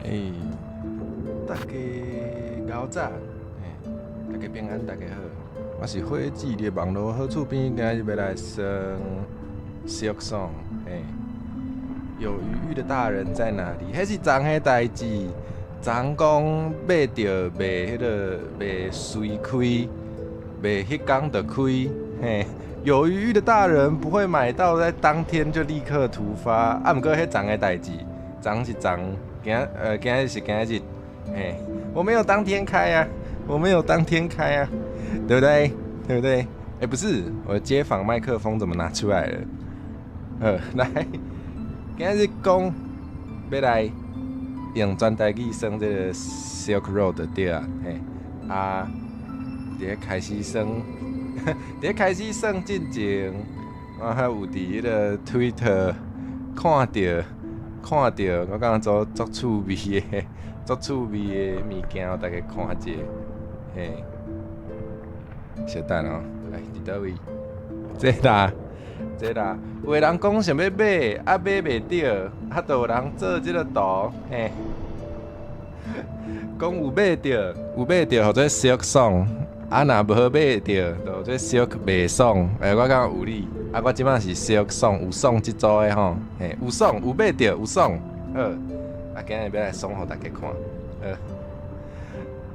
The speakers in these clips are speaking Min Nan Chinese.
欸，大家𠢕早，欸，大家平安，大家好，我是火姊的網路好厝邊，今日欲來耍 Silksong，欸，有餘裕的大人在哪裡？彼是昨昏的代誌，昨昏講買著袂彼个袂隨開，袂彼工就開，嘿，有餘裕的大人不會買到在當天就立刻突發，啊，毋過彼昨的代誌，昨是昨。今日是今日，嘿，我沒有當天開啊，我沒有當天開啊，對不對？對不對？欸，不是，我的街訪麥克風怎麼拿出來了？來，今日講欲來用全台語耍這個 Silk Road 對啊，嘿，啊，佇咧開始耍，佇咧開始耍進前，我還有佇彼个 Twitter 看著。看著，我感覺足足趣味的，足趣味的物件，予大家看者，嘿。小等哦，來，佇佗位？這啦，這啦，有的人講想欲買，啊買袂著，啊就有人做這个圖，嘿。講有買著，有買著，號做 Silksong，啊若無買著，就做 Silk 袂爽。欸，我感覺有理。啊，我這擺是 Silksong，有爽這組的吼，嘿，有爽，有買著，有爽，好，啊，今日欲來爽予大家看，好，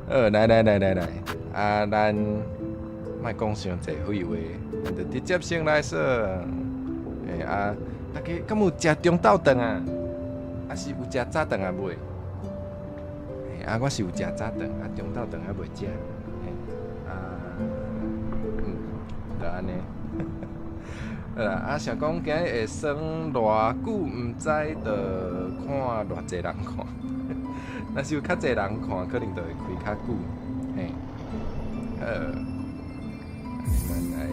好，來來來來來，啊，咱莫講傷濟廢話，咱就直接先來耍。欸啊，大家敢有食中晝頓啊？抑是有食早頓啊未？欸啊，我是有食早頓，啊，中晝頓猶未食。嘿，啊，嗯，就按呢。好啦，啊，想講今日會耍偌久，毋知，就看偌濟人看。若是有較濟人看，可能就會開較久。嘿，好，咱來，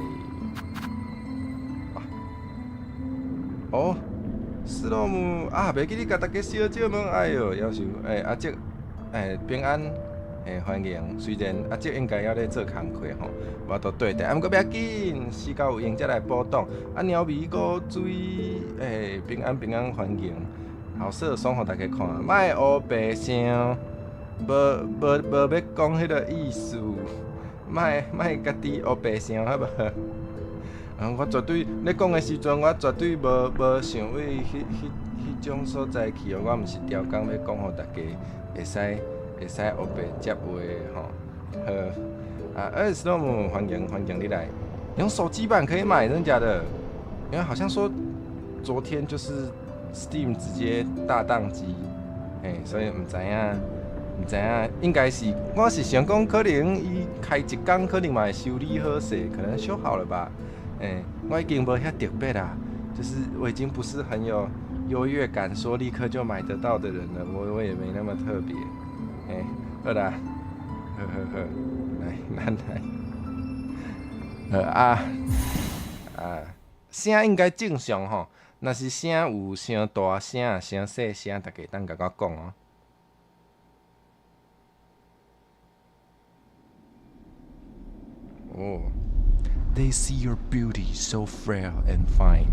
哦，斯洛姆啊，袂記得共大家小借問，哎喲，夭壽，欸，阿叔，欸，平安。欸，歡迎。雖然阿叔應該猶咧做工課吼，無法度綴綴，啊，毋過欲要緊，時間有閒才來補檔。啊，鳥米古水，欸，平安平安，歡迎。好耍爽予大家看，莫烏白想，無無無欲講彼个意思，莫莫家己烏白想好無？啊，我絕對咧講的時陣，我絕對無無想為彼彼彼種所在去哦，我毋是刁工欲講予大家會使。會使烏白接話吼，好啊，欸，斯洛姆，歡迎歡迎你來，用手機版可以買，真的假的？因為好像說昨天就是 Steam 直接大宕機，欸，所以毋知影，毋知影，應該是，我是想講可能伊開一工可能嘛會修理好勢，可能修好了吧？欸，我已經無遐特別啦，就是我已經不是很有優越感，說立刻就買得到的人了，我也沒那麼特別。欸，好啦，好好好，來，咱來，好啊啊，聲應該正常吼，若是聲有傷大聲、傷細聲，大家會當共我講哦。哦，They see your beauty so frail and fine.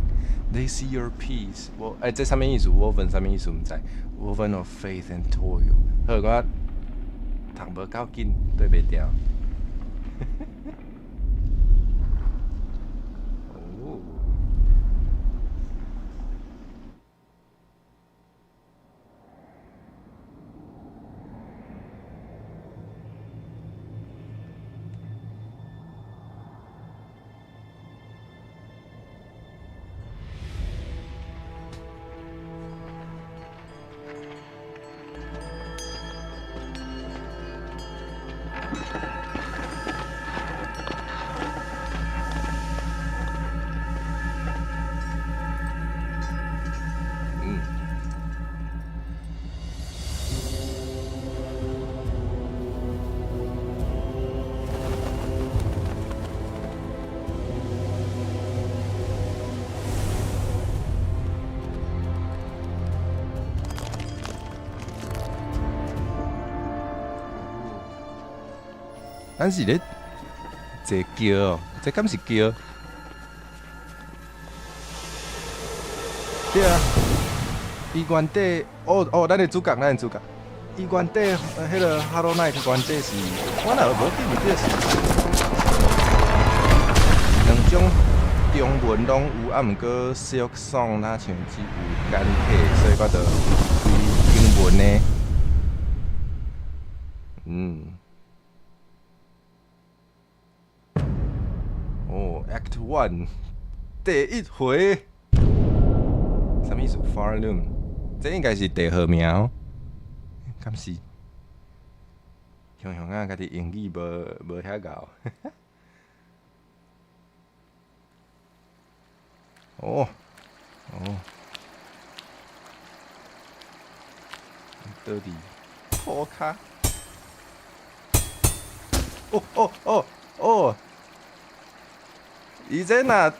They see your peace. 我欸，這啥物意思？Woven 啥物意思？毋知。Woven of faith and toil。好，我讀無夠緊，對袂牢。哦。嗯。咱是咧坐轎哦，這敢是轎？對啊，伊原底，哦哦，咱的主角，咱的主角，伊原底彼个 Hollow Knight 原底是，我若無記毋著是兩種中文攏有，啊，毋過 Silksong 若像只有簡體，所以我就開英文的。哦，Act One，第一回，啥物意思？Pharloom，這應該是地號名哦。敢是？雄雄啊，家己英語無遐𠢕。哦，哦，倒佇塗跤。哦哦哦哦！伊這若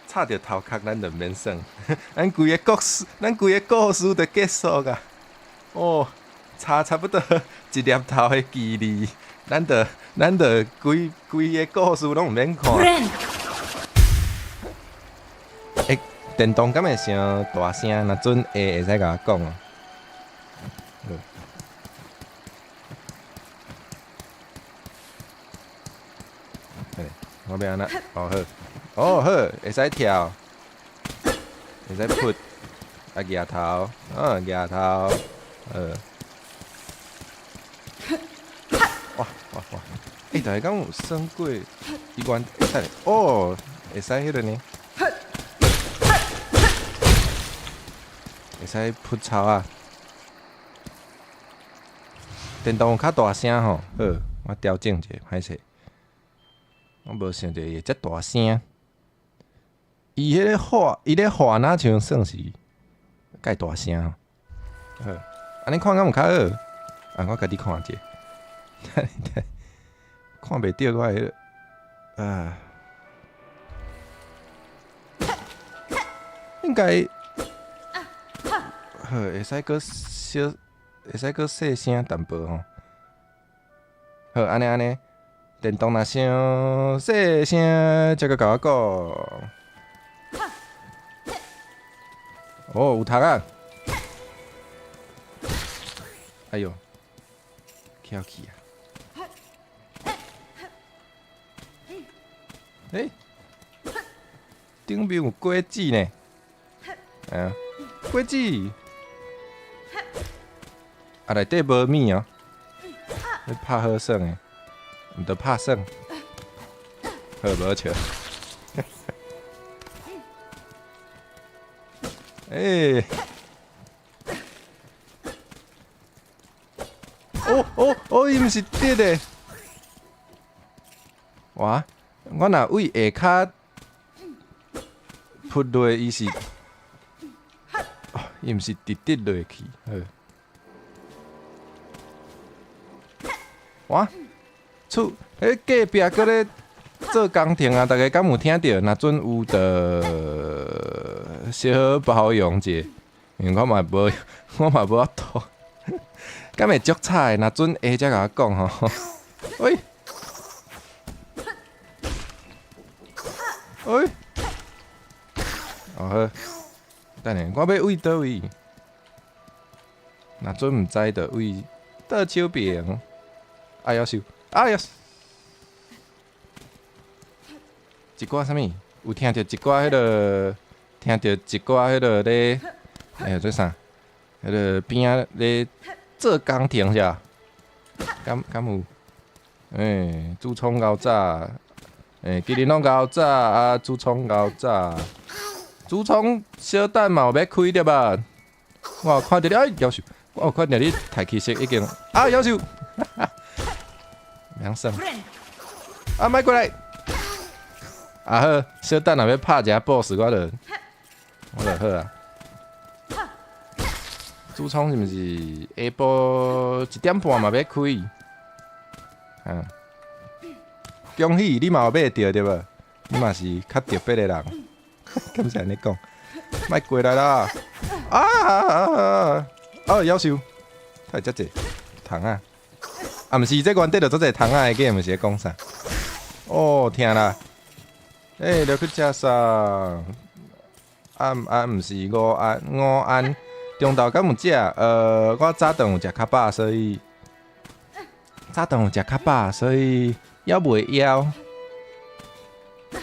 插著頭殼，咱就免算。咱規个故事，咱規个故事就結束啊！哦，差差不多一粒頭的距離，咱就規規个故事攏毋免看。欸，電動敢會傷大聲？若準會會使共我講哦。欸，我欲按怎？哦好，哦好，會使跳，會使撲，啊舉頭，嗯舉頭，哇哇哇！欸，大家敢有耍過？伊原等下，哦，會使彼个呢？會使撲草啊！電動有較大聲吼，好，我調整者，歹勢。我無想著伊會遮大聲。伊彼个喊，伊咧喊，若像算是蓋大聲吼。好，按呢看敢有較好？啊，我家己看者，看袂著我彼个，啊，應該好，會使閣小，會使閣細聲淡薄吼。好，按呢按呢，電動若傷細聲，才閣共我講。哦，有讀啊！哎喲，翹起啊！欸，頂面有果子呢，啊，果子，啊內底無物哦，咧拍好耍的，毋著拍耍，好無笑。欸，哦哦哦，伊毋是直的，哇！我若位下跤撲落，伊是，伊毋是直直落去，好。哇！厝，彼隔壁閣咧做工程啊！大家敢有聽著？若準有，就小可包容者，因為我嘛無，我嘛無法度。敢會足吵的？若準會才共我講吼。喂！喂！哦好，等下我欲位佗位？若準毋知就位倒手邊。哎夭壽，哎呀！一寡啥物？有聽著一寡彼个，聽著一寡彼个咧，欸，做啥？彼个邊仔咧做工程是吧？敢有？欸，主創𠢕早，欸，麒麟攏𠢕早啊，主創𠢕早，主創小等嘛有欲開著吧？我有看著你，哎，夭壽！我有看著你抬起色已經，啊，夭壽！免耍，啊，莫過來！啊好，小等若欲拍一下 boss，我就好啊。主創是毋是下晡1點半嘛欲開？啊，恭喜你嘛有買著對無？你嘛是較特別的人，敢是按呢講？莫過來啦！啊啊啊！夭壽，太遮濟蟲仔！啊，毋是，這原底就足濟蟲仔的，計毋是咧講啥？哦，疼啦！欸，入去食啥？啊啊，毋是午安，午安，中晝敢有食？我早頓有食較飽，所以早頓有食較飽，所以猶袂枵。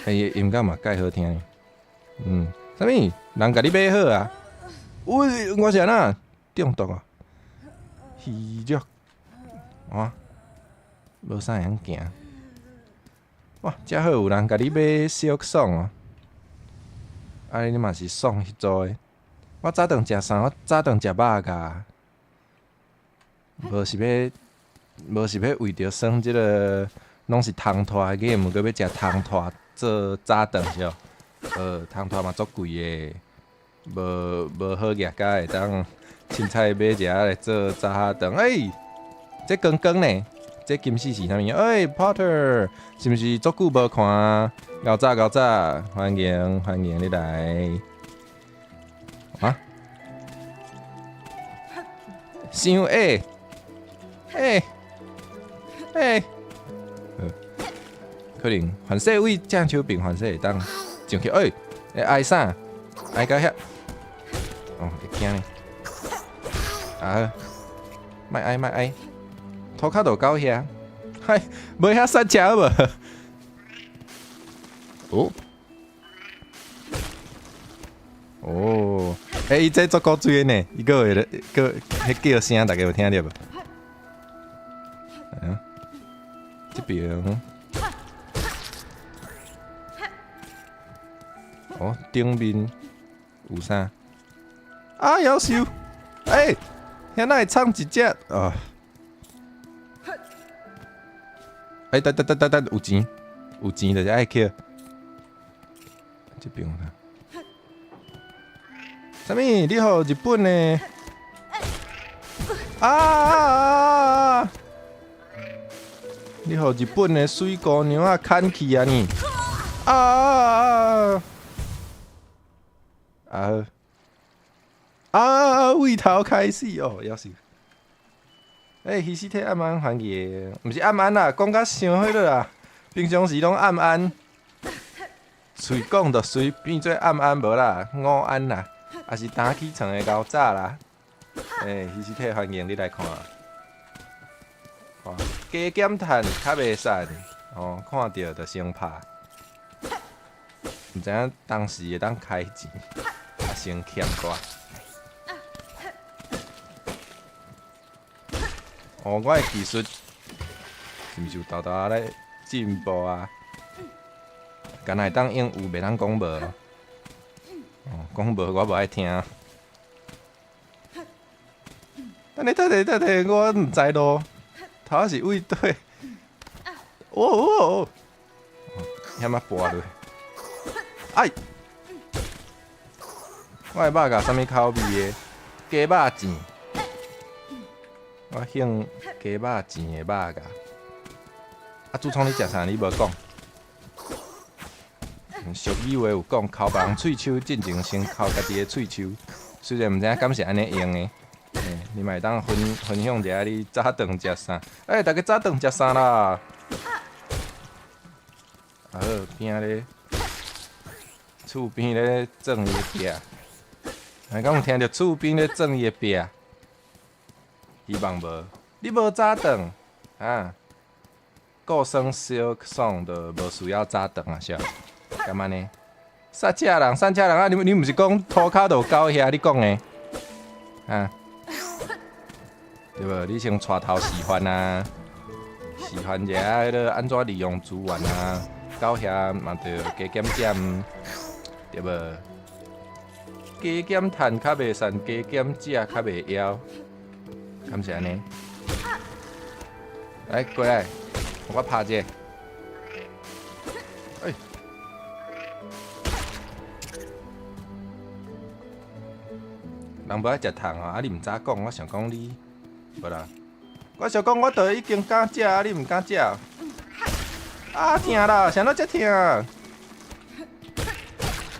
欸，音樂嘛蓋好聽。嗯，啥物？人共你買好啊？喂，我是按怎中毒啊？虛弱，哇，無啥會曉行。哇，遮好有人共你買 Silksong 哦。啊，你嘛是爽彼組的。我早頓食啥？我早頓食肉㗎。無是欲，無是欲為著耍這个，攏是通拖的 game，閣欲食通拖做早頓是無？通拖嘛足貴的，無無好額甲會當凊彩買一下來做早下頓。欸，這光光呢？這金絲是啥物？欸，Potter，是毋是足久無看？𠢕早𠢕早，歡迎歡迎你來。啊？傷矮，欸欸，可能凡勢位正手邊，凡勢會當上去。欸，會挨啥？挨到遐？哦，會驚呢。啊，莫挨莫挨，塗跤就到遐，嗨，無遐剎車無？哦，哦，欸，伊這足古錐的呢，伊閣會咧，閣彼叫聲，大家有聽著無？啊，這邊，哦，頂面有啥？啊，夭壽！欸，遐哪會藏一隻？啊！欸，等等等等等，有錢，有錢就是愛抾。這邊有啥？啥物？你予日本的？啊啊啊！你予日本的水姑娘仔牽去啊你？啊啊啊！啊！為頭開始哦，夭壽。欸，彼時體暗暗歡迎，毋是暗暗啦，講甲傷彼落啦。平常時攏暗暗，喙講就隨變做暗暗無啦，午安啦，抑是早起床的𠢕早啦。欸，彼時體歡迎你來看。哦，加減趁較袂散，哦，看著就先拍。毋知影當時會當開錢，啊先欠債。哦，我的技術是毋是有沓沓仔咧進步啊？敢若會當用有，袂當講無。哦，講無我無愛聽。等下，等下，等下，我毋知路，頭仔是位佗。哦哦哦！遐仔跋落。哎！我的肉夾啥物口味的？雞肉醬。我興雞肉醬的肉夾。啊，主創你食啥？你無講。俗語話有講，摳別人喙鬚，進前先摳家己的喙鬚。雖然毋知影敢是按呢用的，欸，你嘛會當分分享一下你早頓食啥？欸，大家早頓食啥啦？啊好，邊仔咧，厝邊咧轉伊的壁，啊，敢有聽著厝邊咧轉伊的壁？希望無，你無早頓啊？顧耍 Silksong 就無需要早頓啊，是敢按呢？煞車人，煞車人啊！你你毋是講塗跤就到遐？你講的啊？對無？你先帶頭示範啊，示範一下彼个按怎利用資源啊，到遐嘛著加減減，對無？加減趁較袂散，加減食較袂枵，敢是按呢？來過來，我拍者。欸，人無愛食糖哦，啊你毋早講，我想講你無啦。我想講我都已經敢食，啊你毋敢食。啊疼啦，啥物遮疼？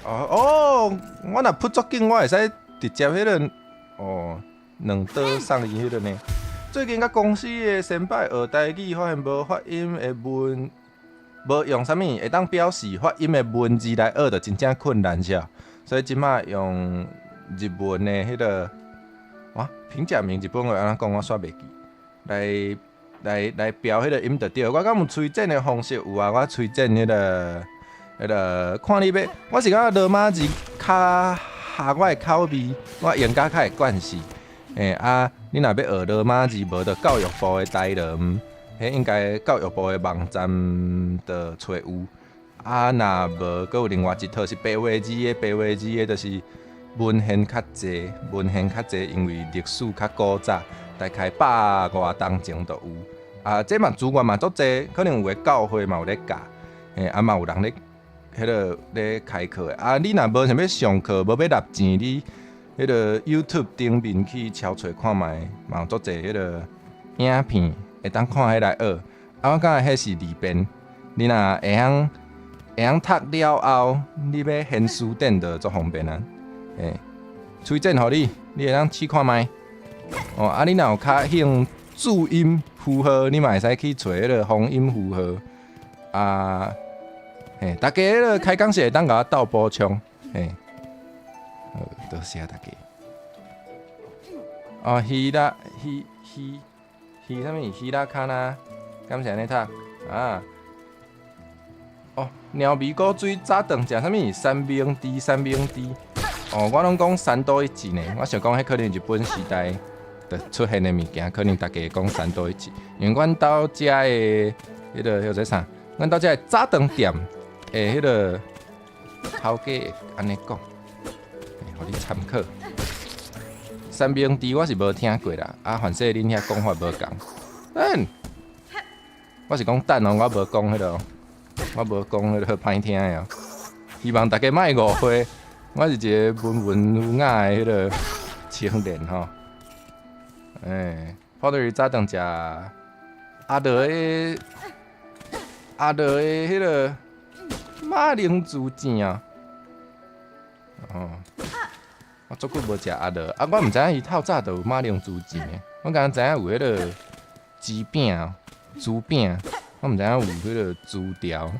哦哦，我若撲足緊，我會使直接彼个哦，兩刀送伊彼个呢。最近佮公司的先輩學台語，發現無發音的文，無用啥物會當表示發音的文字來學，就真正困難是。所以這馬用日文的彼个哇，平假名日本話按怎講？我煞袂記。來來來標彼個音就對。我敢有催戰的方式有啊，我催戰彼個，看你欲，我是感覺羅馬字較合我的口味，我用甲較會慣勢。欸啊，你若欲學羅馬字，無就教育部的台羅，彼應該教育部的網站就揣有。啊，若無，閣有另外一套是白話字的，白話字的就是文獻較濟，文獻較濟，因為歷史較古早，大概百外冬前就有。啊，這嘛資源嘛足濟，可能有的教會嘛有咧教，欸啊嘛有人咧彼個咧開課的。啊，你若無想欲上課，無欲納錢，你彼個 YouTube 頂面去搜揣看覓，嘛有足濟彼個影片會當看彼來學。啊，我感覺彼是利便，你若會曉讀了後，你欲編詞典就足方便啊。欸，推薦予你，你會當試看覓。哦，啊，你若有較興注音符號，你嘛會使去揣彼個方音符號。啊，嘿，大家彼個開講時會當共我鬥補充，嘿，好，多謝大家。哦，希臘希希希啥物？希臘卡納，敢是按呢讀？啊。哦，貓味古水早頓食啥物？三明治，三明治。哦，我攏講三多一治呢。我想講，彼可能日本時代就出現的物件，可能大家會講三多一治。因為阮兜遮的彼個叫做啥？阮兜遮的早頓店的彼個頭家會按呢講，予你參考。三明治我是無聽過啦，啊，凡勢恁遐講法無仝。嗯，我是講等哦，我無講彼個，我無講彼個歹聽的哦。希望大家莫誤會，我是一個溫文儒雅的彼個青年吼。欸，跑佗去早頓食阿樂的阿樂的彼個馬鈴薯醬啊。哦，我足久無食阿樂，啊，我毋知影伊透早就有馬鈴薯醬的，我敢若知影有彼個雞餅、豬餅，我毋知影有彼個薯條。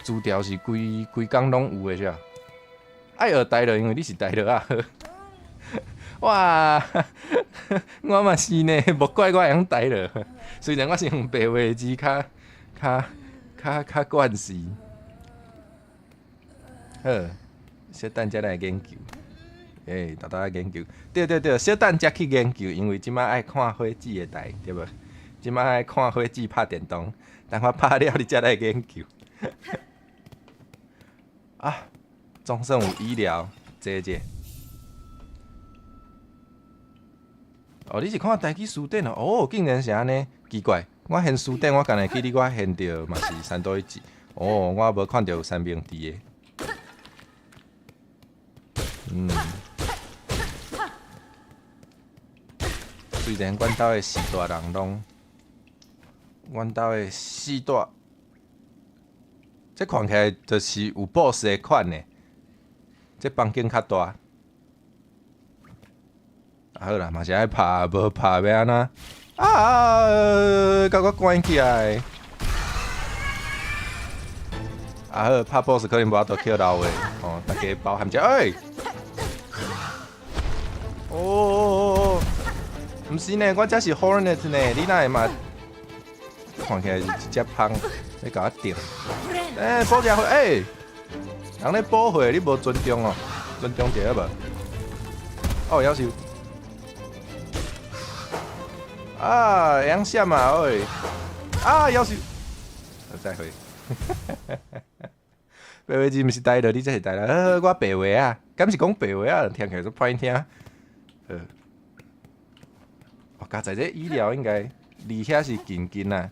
薯條是規規工攏有的是吧？愛學台樂，因為你是台樂仔。哇，我嘛是呢，莫怪我會曉台樂。雖然我是用白話字較較較較慣勢。好，小等才來研究。欸，沓沓仔研究。對對對，小等才去研究，因為這擺愛看火子的台，對無？這擺愛看火子拍電動，等我拍了，你才來研究。啊，總算有醫療，坐者。哦，你是看台語詞典哦？哦，竟然是按呢，奇怪。我現詞典，我敢會記得我現著嘛是三多一治。哦，我無看著有三明治的。嗯。雖然阮兜的四大人攏，阮兜的四大，這看起來就是有 boss 的款的，這房間較大。啊好啦，嘛是愛拍，無拍欲按怎？啊！共我關起來。啊好，拍 boss 可能無法度捡老話，哦，大家包涵者。欸！哦哦哦！毋是呢，我這是 Hornet 呢，你哪會嘛？看起來是一隻蜂，欲共我叮。欸，保者欸，人咧保護你無尊重哦，尊重者好無？哦，夭壽。啊，會曉閃啊，喂！啊，夭壽。再會。白話字毋是台樂，你這是台樂。好，我白話啊，敢是講白話啊？聽起來足歹聽。好。哦，佳哉這醫療應該離遐是近近啊，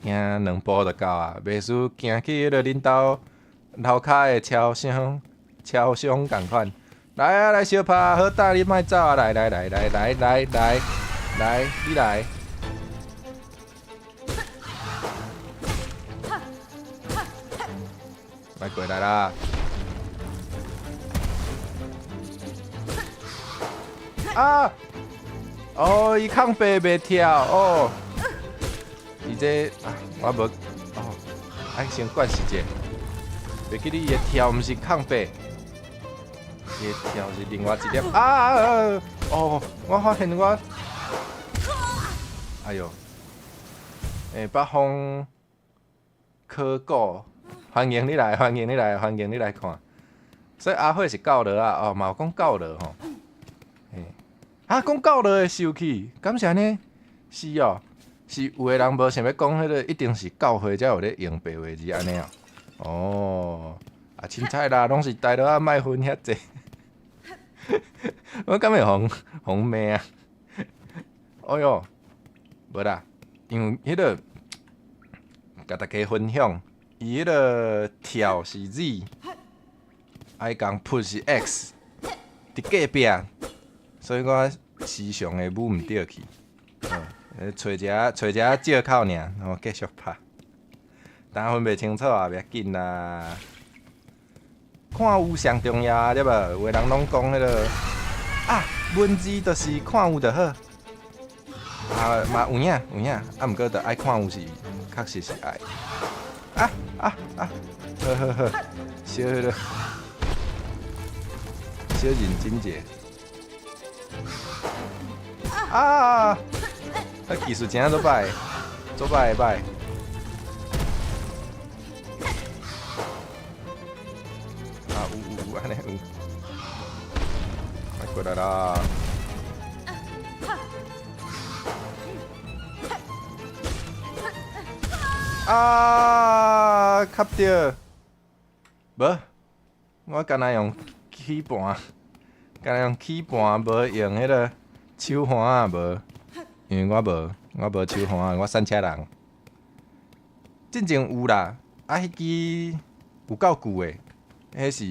行兩步就到啊，袂輸行去彼個恁兜樓跤的超商，超商仝款。來啊，來相拍，好膽你莫走啊！來來來來來來來來，你來。莫過來啦！啊！哦，伊空白袂跳哦。伊這啊，我無哦，愛先慣勢者。袂記你伊的跳，毋是空白。伊跳是另外一粒啊啊！哦，我發現我，哎喲，北方考古，歡迎你來，歡迎你來，歡迎你來看。所以阿火是教落啊，哦，嘛有講教落吼。嘿，啊，講教落會受氣，敢是按呢？是哦，是有的人無想欲講彼个，一定是教會才有咧用白話字按呢哦。哦，啊，凊彩啦，攏是台佬仔，莫分遐濟。我敢會予予罵啊？哎喲，無啦，因為彼个共大家分享，伊彼个跳是 Z，愛共撲是 X，佇隔壁，所以我時常會舞毋著去。揣一下，揣一下借口爾，然後繼續拍。但分袂清楚也袂要緊啦。看有上重要對無？有的人攏講彼个啊，文字就是看有就好。啊，嘛有影有影，啊，毋過著愛看有是確實是愛。啊啊啊！好好好，小彼个，小認真者。啊！啊，技術真正足歹，足歹歹。啊，有有有，按呢有。快過來啦！啊，卡著，無，我干焦用起盤，干焦用起盤，無用彼个手環仔無，因為我無手環仔，我散車人。進前有啦，啊，彼支有夠舊的，彼是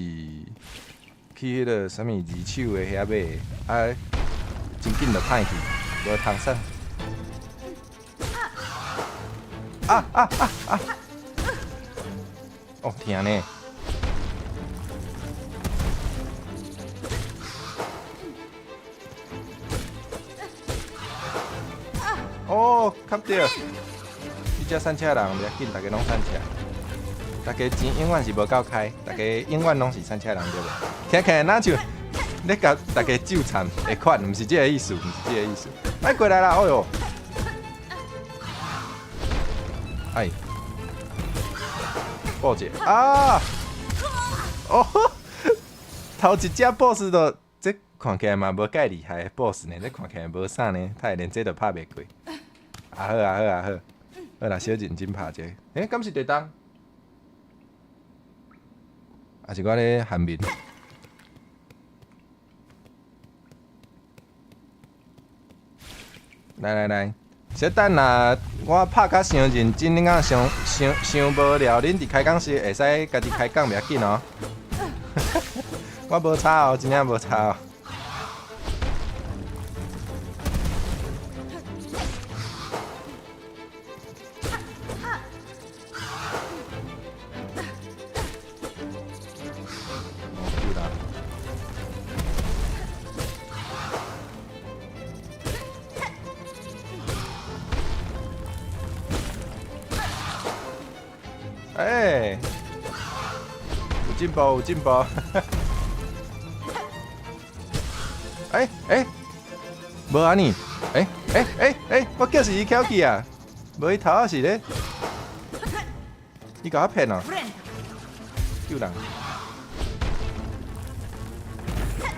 去彼个啥物二手的遐買的，啊，真緊就歹去，無通耍。啊啊啊啊！哦，疼呢！哦，卡著！你這散車人袂要緊，逐家攏散車。逐家錢永遠是無夠開，逐家永遠攏是散車人對無？聽起來若像咧共逐家糾纏的款，毋是這个意思，毋是這个意思。哎，過來啦！哦喲！哎，報者啊！哦，頭一隻 boss 就這看起來嘛無蓋厲害的 boss 呢，這看起來無啥呢，他會連這都拍袂過。啊好啊好啊好，好啦，小認真拍者。欸，敢是地動？抑是我咧喊面？來來來，小等若我拍甲傷認真，恁敢傷傷傷無聊，恁佇開講時會使家己開講袂要緊哦。我無差哦，真正無差哦。哦，救人。欸，有進步，有進步。欸欸，無按呢？欸欸欸欸，我叫是伊翘起啊，無伊頭仔是咧，伊共我騙哦，救人。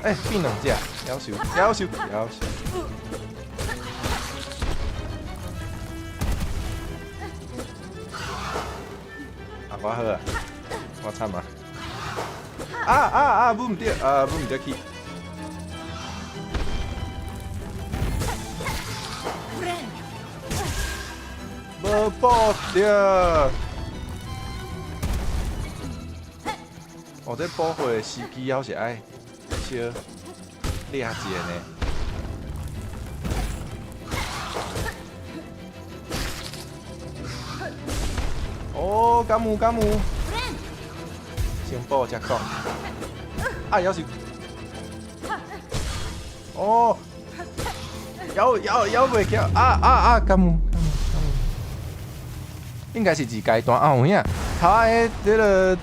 欸，變兩隻，夭壽，夭壽，夭壽。啊，我好啊，我慘啊！啊啊啊！舞毋著，啊舞毋著去。無補著。哦，這補血的時機猶是愛小掠一下呢。哦，敢有敢有？先補才講。啊，猶是。哦，猶猶猶袂起，啊啊啊！敢有敢有敢有？應該是二階段啊，有影。頭仔彼這个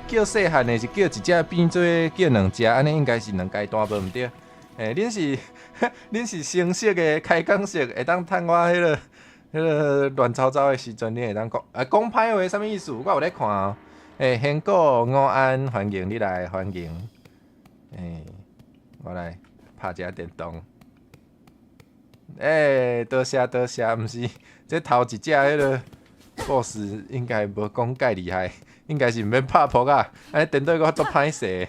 叫細漢的，是叫一隻變做叫兩隻，按呢應該是兩階段無毋對。欸，恁是新式的開講式，會當趁我彼個亂糟糟的時陣，你會當講啊講歹話啥物意思？我有咧看哦。欸，賢哥午安，歡迎你來，歡迎。欸，我來拍一下電動。欸，多謝多謝，毋是這頭一隻彼個 boss 應該無講介厲害，應該是毋免拍撲啊。按呢顛倒閣足歹勢，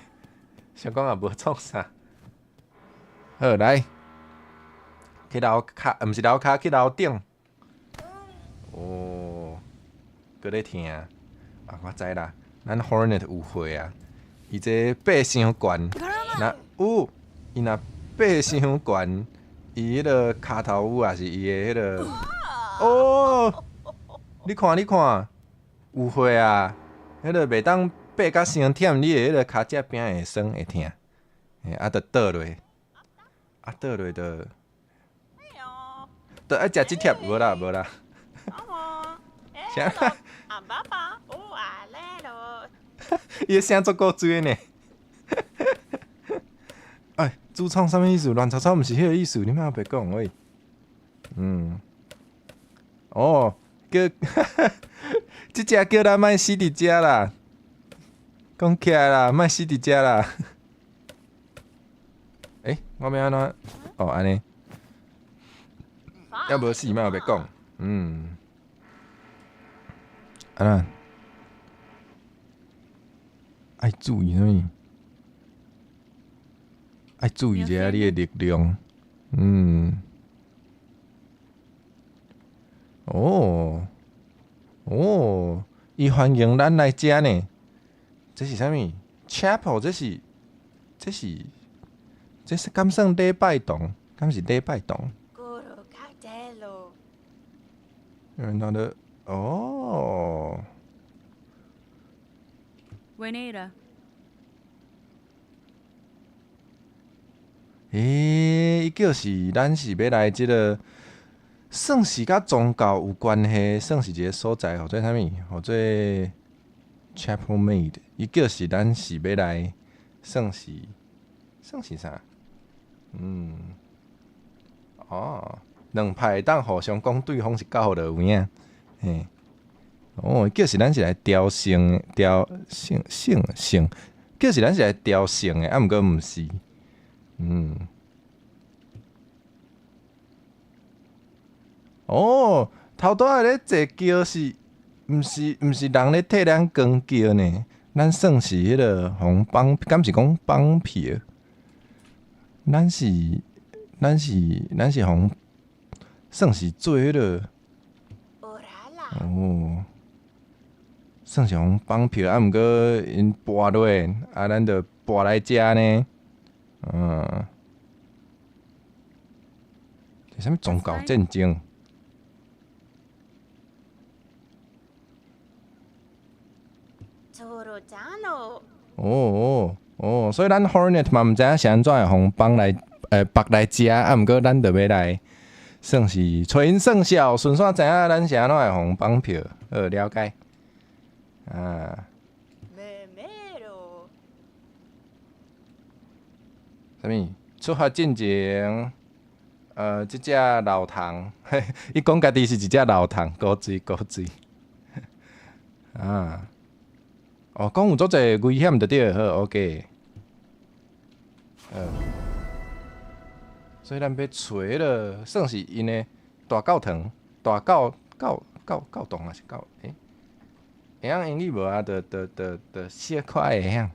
想講也無創啥。好，來去樓跤，毋是樓跤，去樓頂。哦，閣咧聽啊！我知啦，咱 Hornet 有貨啊，伊這爬傷懸，若有伊若爬傷懸，伊彼個跤頭趺也是伊的彼個。哦，你看你看，有貨啊！彼個袂當爬甲傷忝，你的彼個跤脊餅會酸會疼。嘿，啊，就倒落，啊，倒落就，就愛食這帖，無啦無啦。啥？伊的聲足古錐的呢。哎，主創啥物意思？亂糟糟，毋是彼個意思，你莫白講喂。哦，叫，這隻叫咱莫死佇遮啦。講起來啦，莫死佇遮啦。欸，我欲按怎？哦，按呢。猶無死，莫白講。啊那，愛注意啥物？愛注意一下你的力量。哦，哦，伊歡迎咱來遮呢。這是啥物？Chapel，這是敢算禮拜堂？敢是禮拜堂？那的哦。 Venera。欸，伊叫是咱是欲來這个，算是佮宗教有關係，算是一个所在，號做啥物？號做 Chapel Maid。伊叫是咱是欲來，算是啥？哦，兩派會當互相講對方是教的有影，嘿，哦，叫是咱是來朝聖、朝聖、聖聖，叫是咱是來朝聖的，啊，毋過毋是。哦，頭拄仔咧坐轎是，毋是人咧替咱扛轎呢？咱算是彼个予綁，敢是講綁票？咱是予算是做彼个，哦，算是予綁票，啊，毋過𪜶跋落，啊，咱就跋來遮呢。這啥物宗教戰爭？哦哦哦，所以咱 Hornet 嘛毋知影是按怎會予綁來，縛來遮，啊，毋過咱就欲來，算是揣𪜶算數，順紲知影咱是按怎會予綁票，好了解。啊。啥物？出發進前，這隻老蟲，伊講家己是一隻老蟲，古錐古錐。啊，哦，講有足濟危險就對，好，OK。所以咱欲揣彼个，算是𪜶的大教堂、大教教教教堂抑是教？欸？會曉英語無啊？就小可會曉，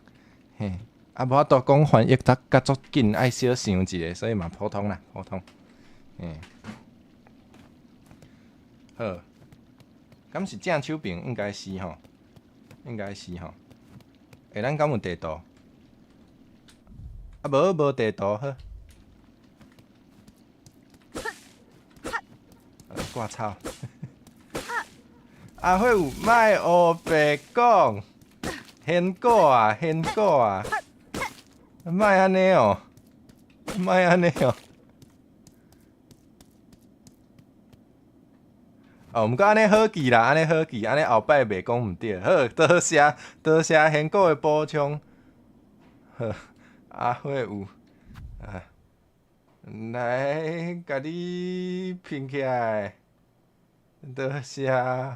嘿。啊，無法度講翻譯得較足緊，愛小想一下，所以嘛普通啦，普通。好，敢是正手邊？應該是吼，應該是吼。欸，咱敢有地圖？啊，無無地圖，好。掛草。阿慧有莫烏白講，牽果啊，牽果啊。莫按呢哦，莫按呢哦。哦，毋過按呢好記啦，按呢好記，按呢後擺袂講毋對。好，多謝多謝賢哥的補充。好，阿花有啊，來共你拼起來。多謝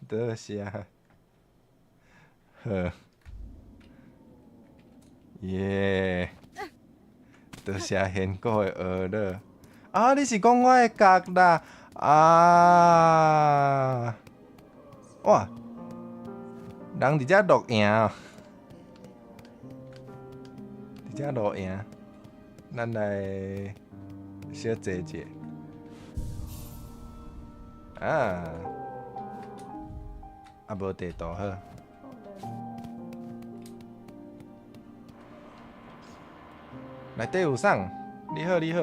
多謝。好，耶！多謝賢哥的學樂。啊，你是講我的角啦？啊！哇！人佇遮露營哦，佇遮露營，咱來小坐者。啊！啊，無地圖好。內底有啥？你好，你好。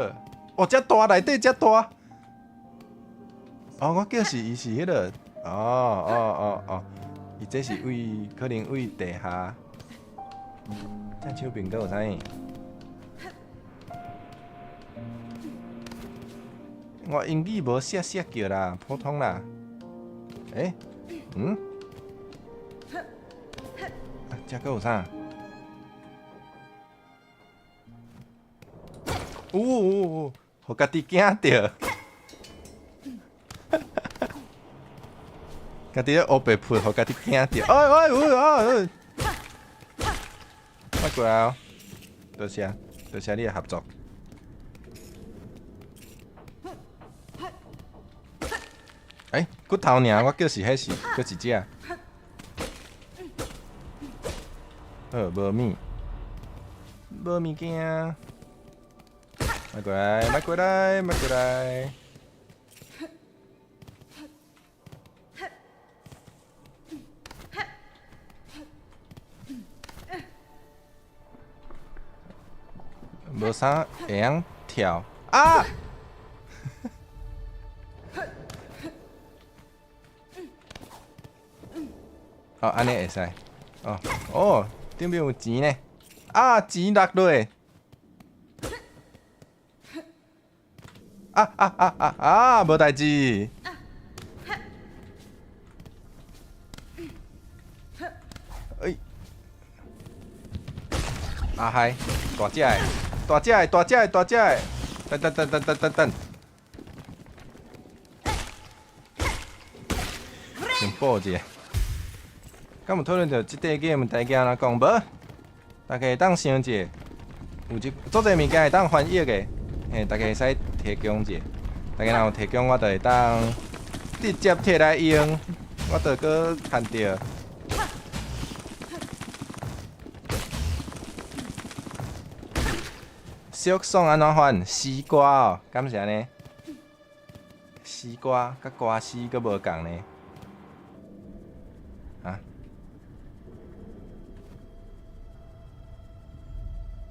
哦，遮大，內底遮大。哦，我叫是伊是彼个，哦哦哦哦，伊這是位可能位地下。這手邊閣有啥物？我英語無寫寫叫啦，普通啦。欸？嗯？啊，這閣有啥？嗚嗚嗚！予家己驚著，家己咧烏白撲，予家己驚著。哎哎哎哎！快過來哦！多謝，多謝你的合作。欸，骨頭爾，我叫是彼是閣一隻。好，無物，無物件。莫過來，莫過來，莫過來。無啥會曉跳啊！哦，按呢會使。哦哦，頂邊有錢呢。啊，錢落落。啊啊啊啊啊！無代誌。哎，阿嗨，大隻的，大隻的，大隻的，大隻的，等等等等等等等。先補一下。敢有討論著這塊 game 台語按怎講無？大家會當想者，有一足濟物件會當翻譯的，嘿，大家會使提供者。大家若有提供，我就會當直接摕來用，我就閣趁著。小爽按怎翻？西瓜哦，敢是按呢？西瓜佮瓜丝閣無仝呢？啊？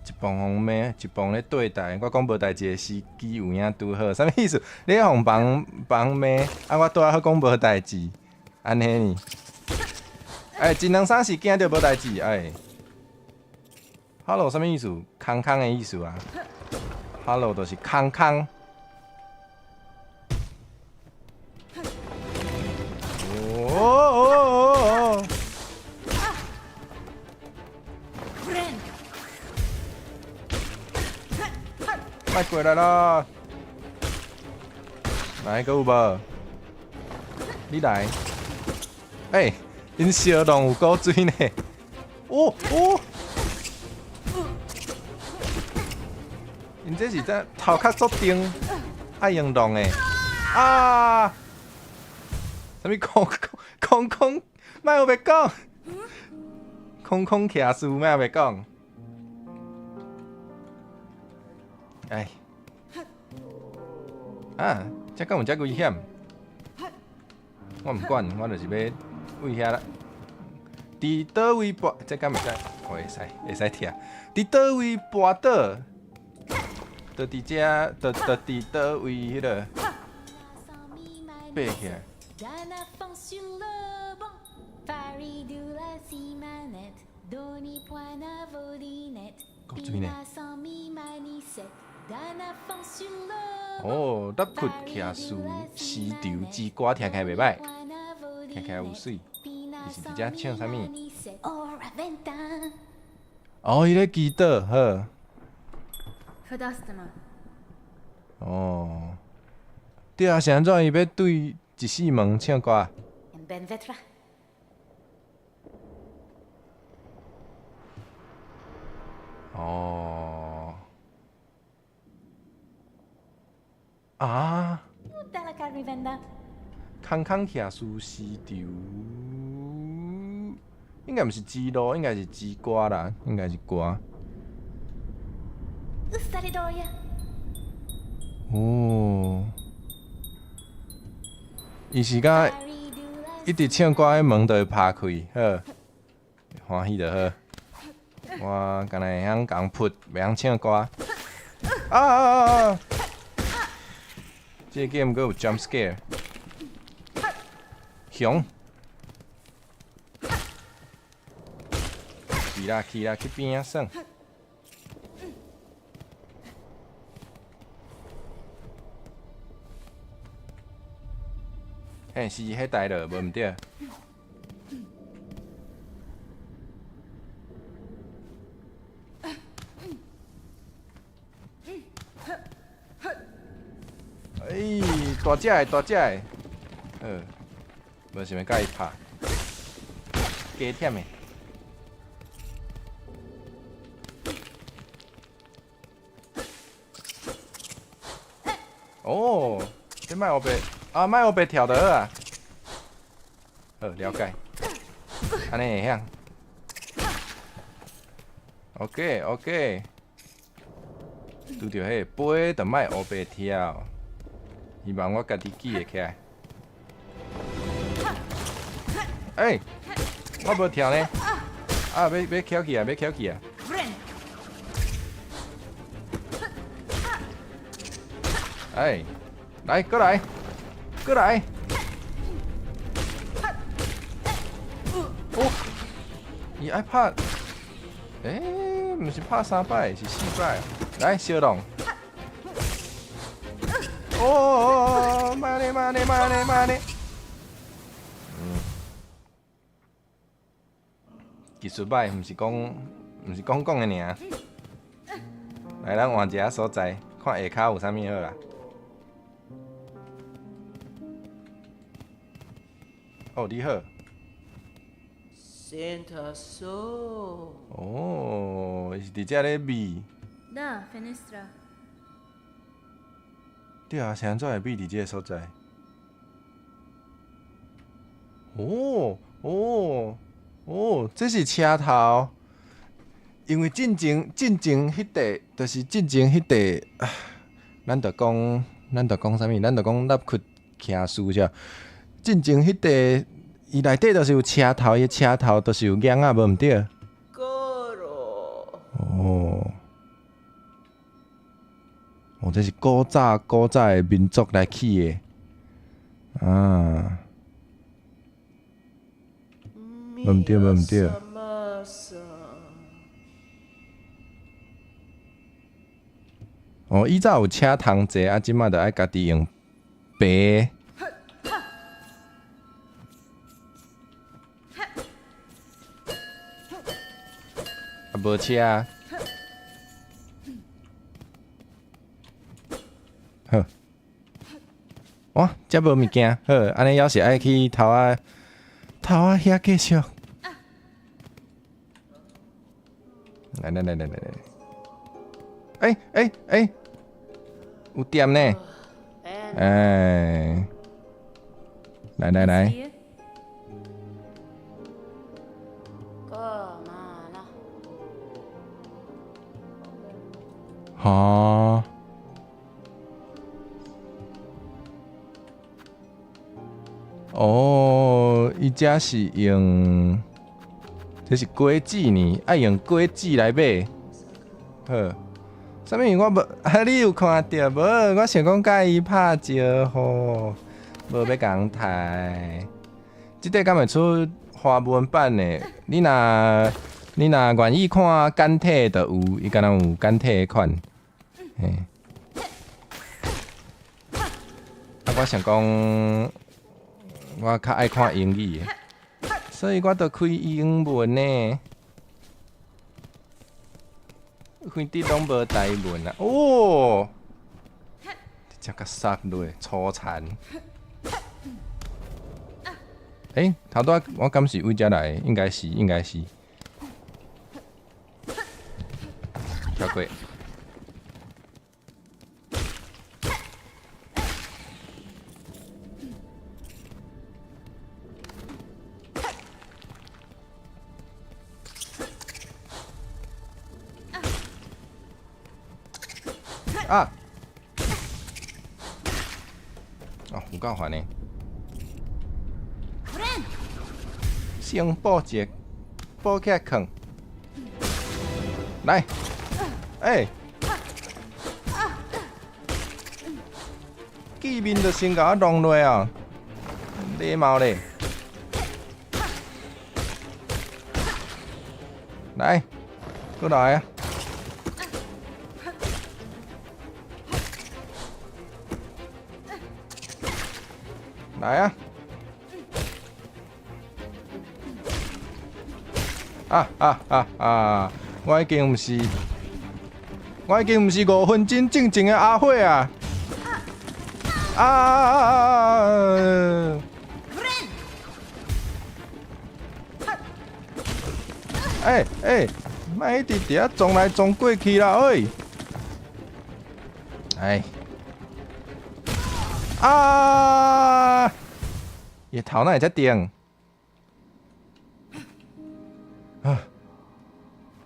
一旁予罵，一旁咧對待。我講無代誌的時機有影拄好，啥物意思？你咧予別人罵，啊我拄仔好講無代誌，按呢呢？欸，一兩三四驚著無代誌，哎。Hello，啥物意思？空空的意思啊。Hello，就是空空。哦哦哦哦！莫過來啦！來，閣有無？你來。欸，𪜶相弄有古錐呢。哦哦！𪜶這是怎頭殼足重，愛用弄的啊！啥物空空空空，莫烏白講，空空騎士莫烏白講。哎，啊，這敢有這危險？我毋管，我就是欲為遐啦。佇佗位跋，這敢會使？哦，會使，會使拆。佇佗位跋倒？就佇遮，就就佇佗位彼个爬起來。古錐呢？哦，納屈騎士絲綢之歌聽起來袂䆀，聽起來有媠。伊是佇遮唱啥物？哦，伊咧祈禱，好。哦，對啊，是按怎伊欲對一世門唱歌？哦。啊！空空騎士絲綢，應該毋是之路，應該是之歌啦，應該是歌。哦，伊是敢一直唱歌，彼門就會拍開，好，歡喜就好。我敢若會曉共噗，袂曉唱歌。啊啊啊啊！這個 game 閣有 jump scare，熊，去啦去啦，去邊仔耍。嘿，是彼台落，無毋對。欸，大隻的，大隻的，好，無想欲共伊拍，加忝的。哦，這莫烏白啊，莫烏白跳就好啊。好，了解。按呢會曉。OK，OK。拄著彼個杯，就莫烏白跳。希望我家己記會起來。欸，我無跳呢。啊，欲欲翹起啊，欲翹起啊！欸，來，過來，過來。哦，伊愛拍，欸，毋是拍三擺，是四擺。來，相弄。哦，慢咧慢咧慢咧慢咧。嗯，技術䆀，毋是講講的爾。來，咱換一下所在，看下跤有啥物好啦。哦，你好。哦，伊是佇遮咧覕。對啊，是按怎會覕佇這个所在？哦哦哦，這是車頭。因為進前進前彼塊，就是進前彼塊，咱著講，咱著講啥物？咱著講納屈騎士者。進前彼塊，伊內底就是有車頭，伊車頭就是有夯仔，無毋對？哦。哦，這是古早古早的民族來起的，啊，無毋對，無毋對。哦，以早有車通坐，啊，這擺就愛家己用爬。啊，無車。好，哇，遮無物件，好，按呢猶是愛去頭仔頭仔遐繼續。來來來來來來，欸欸欸，有電呢，欸，來來來。哈。哦，伊遮是用，這是果子呢，愛用果子來買。好，啥物？我無，啊，你有看著無？我想講佮伊拍招呼，無欲共刣。這塊敢會出華文版的？你若願意看簡體就有，伊敢若有簡體的款。嘿。我想講，我較愛看英語的，所以我就開英文呢。反正攏無台文啊！哦，直接共殺落，粗殘。欸，頭拄仔我敢是為遮來的？應該是，應該是。跳過。啊！哦，有夠煩的。先補一個，補起來囥。來，欸，見面就先共我弄落啊！禮貌咧。來，過來啊！來啊！啊啊啊啊！我已經毋是，我已經毋是5分鐘進前的阿火啊！啊！欸欸，莫一直佇遐撞來撞過去啦，喂！哎！啊！伊頭哪會遮定？啊！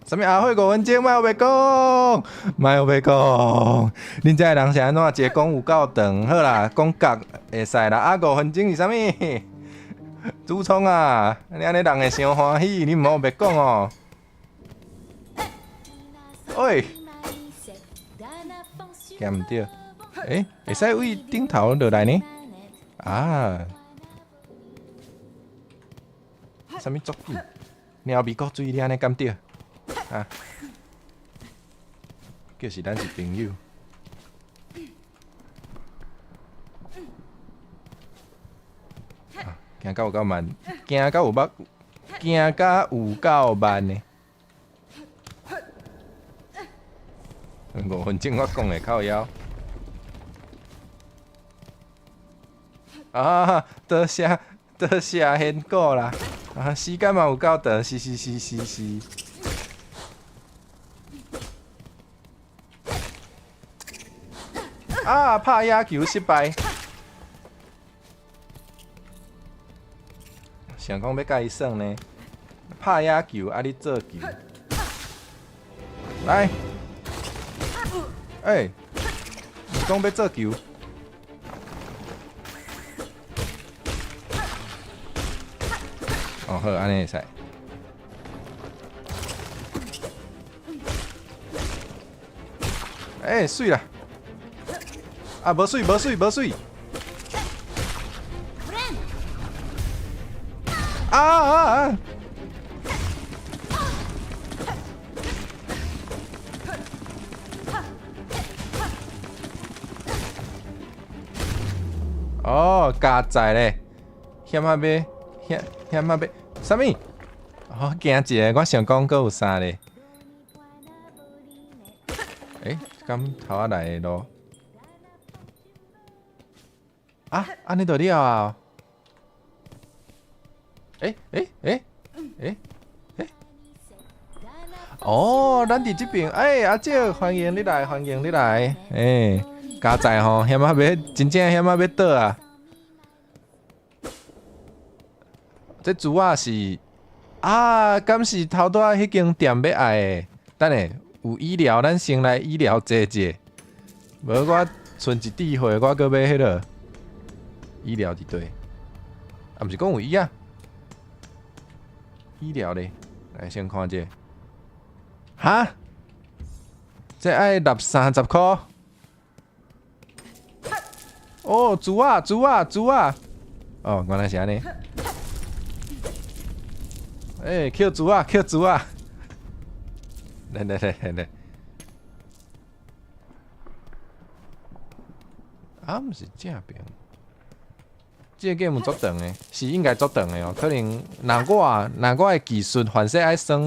啥物阿火5分鐘，莫欲講，莫欲講。恁遮的人是按怎？一個講有夠長，好啦，講角會使啦。啊，五分鐘是啥物？主創啊，你按呢人會傷歡喜，你毋好欲講哦。喂，行毋對。欸，會使位頂頭落來呢？啊！啥物作品？鳥味骨水，你按呢敢對？啊！就是咱是朋友。啊，行到有夠慢，行到有捌，行到有夠慢的。5分鐘我講的靠腰。啊，多謝多謝現果啦！啊，時間嘛有夠長，是是是是是。啊！拍野球失敗，想講欲共伊耍呢，拍野球啊！你做球，來，欸，你講欲做球？哦，好，按呢會使。欸，媠啦！啊，無媠，無媠，無媠！啊啊啊！哦，加載咧，險仔欲，險險仔欲，啥物？哦，驚一下，我想講閣有啥咧？欸，敢頭仔來的路？啊，按呢就了啊！欸欸欸欸欸！哦，咱佇這邊，欸，阿姐，歡迎你來，歡迎你來，欸，加載吼，險仔欲，真正險仔欲倒啊！這珠仔是啊，敢是頭拄仔彼間店欲愛的？等下有醫療，咱先來醫療坐者。無我賰一滴血，我閣欲彼囉醫療佇佗？啊，毋是講有醫啊？醫療咧，來先看者。哈？這愛納30箍？哦，珠仔，珠仔，珠仔！哦，原來是按呢。欸，抾珠仔，抾珠仔！來來來來來。啊，毋是正邊。這個 game 足長的，是應該足長的哦。可能若我若我的技術，凡勢愛耍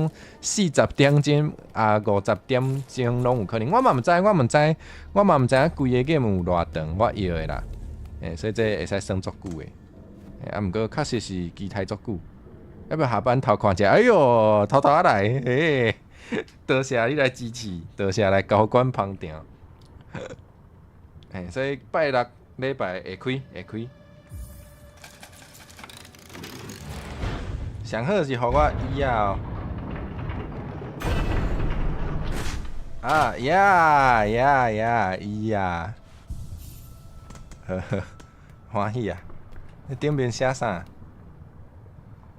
40點鐘啊，50點鐘攏有可能。我嘛毋知，我毋知，我嘛毋知影規個 game 有偌長，我搖的啦。欸，所以這會使耍足久的。啊，毋過確實是期待足久。欲欲下班偷看者？哎喲，偷偷仔來，欸，多謝你來支持，多謝來高官捧場。欸，所以拜六禮拜會開，會開。上好是予我椅仔哦。啊呀呀呀椅仔，呵呵，歡喜啊！你頂面寫啥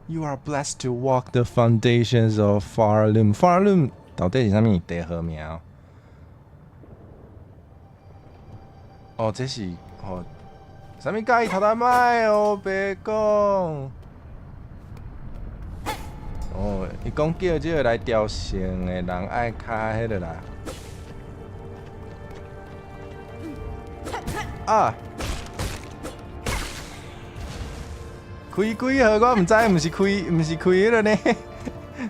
？You are blessed to walk the foundations of Pharloom. Pharloom 到底是啥物？地號名哦。哦，這是哦，啥物佮意頭頭莫烏白講。哦，伊講叫這個來朝聖的人愛較彼个啦。啊！開幾號我毋知，毋是開，毋是開彼个呢？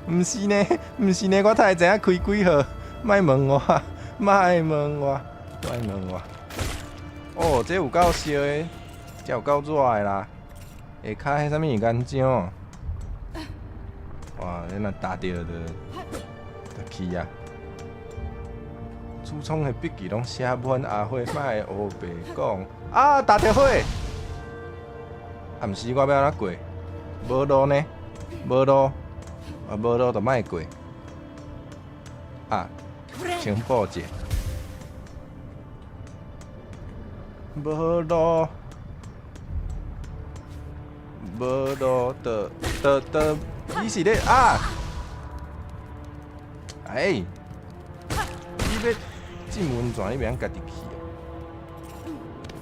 毋是呢，毋是呢，我哪會知影開幾號？莫問我，莫問我，莫問我。哦，這有夠燒的，這有夠熱的啦。下跤彼啥物岩漿？哇！你若踏著就去啊！主創的筆記攏寫滿阿火，莫烏白講啊！踏著火！啊，毋是我欲按怎過？無路呢？無路，啊無路就莫過。啊，先報者。無路，無路就就就。你是咧啊？哎，你欲浸溫泉，你袂曉家己去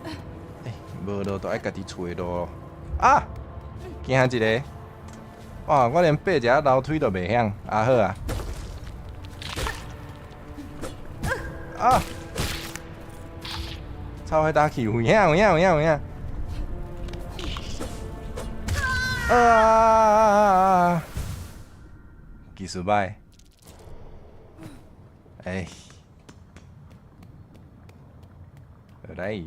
啊？欸，無路就愛家己揣路。啊！驚一个！哇！我連爬一下樓梯都袂曉，啊好啊！啊！臭火打去，有影有影有影有影！啊！技術歹，哎，來。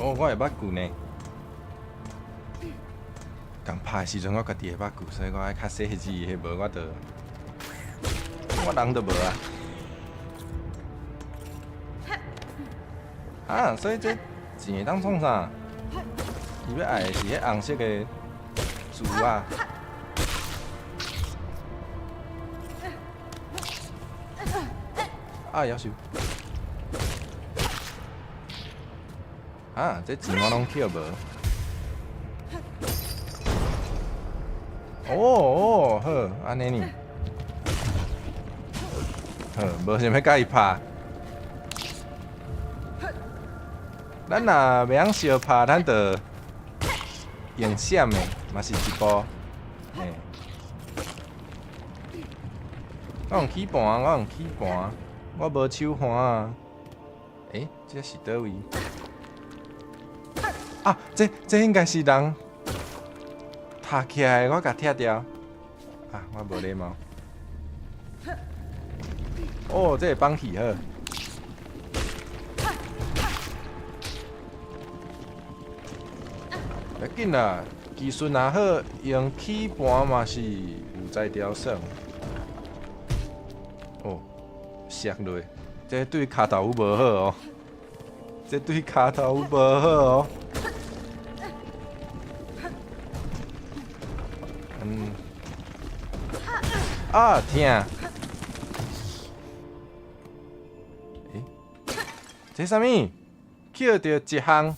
哦，我會捌過呢。共拍的時陣，我家己會捌過，所以我愛較細緻，彼無我就我人就無啊。啊，所以這錢會當創啥？伊欲愛的是彼紅色的珠仔。啊，夭壽！啊，這錢我攏抾無。哦哦，好，按呢呢。好，無想欲佮伊拍。咱若袂曉相拍，咱就用閃的，嘛是一步。嘿。我用起盤，我用起盤，我無手環啊。欸，這是佗位？啊，這應該是人踢起來，我共拆掉。啊，我無禮貌。哦，這會綁起好。欲緊啦，技術若好，用起盤嘛是有才調耍。哦，摔落，這對跤頭無好哦。這對跤頭無好哦。嗯。啊，疼！欸，這啥物？捡著一項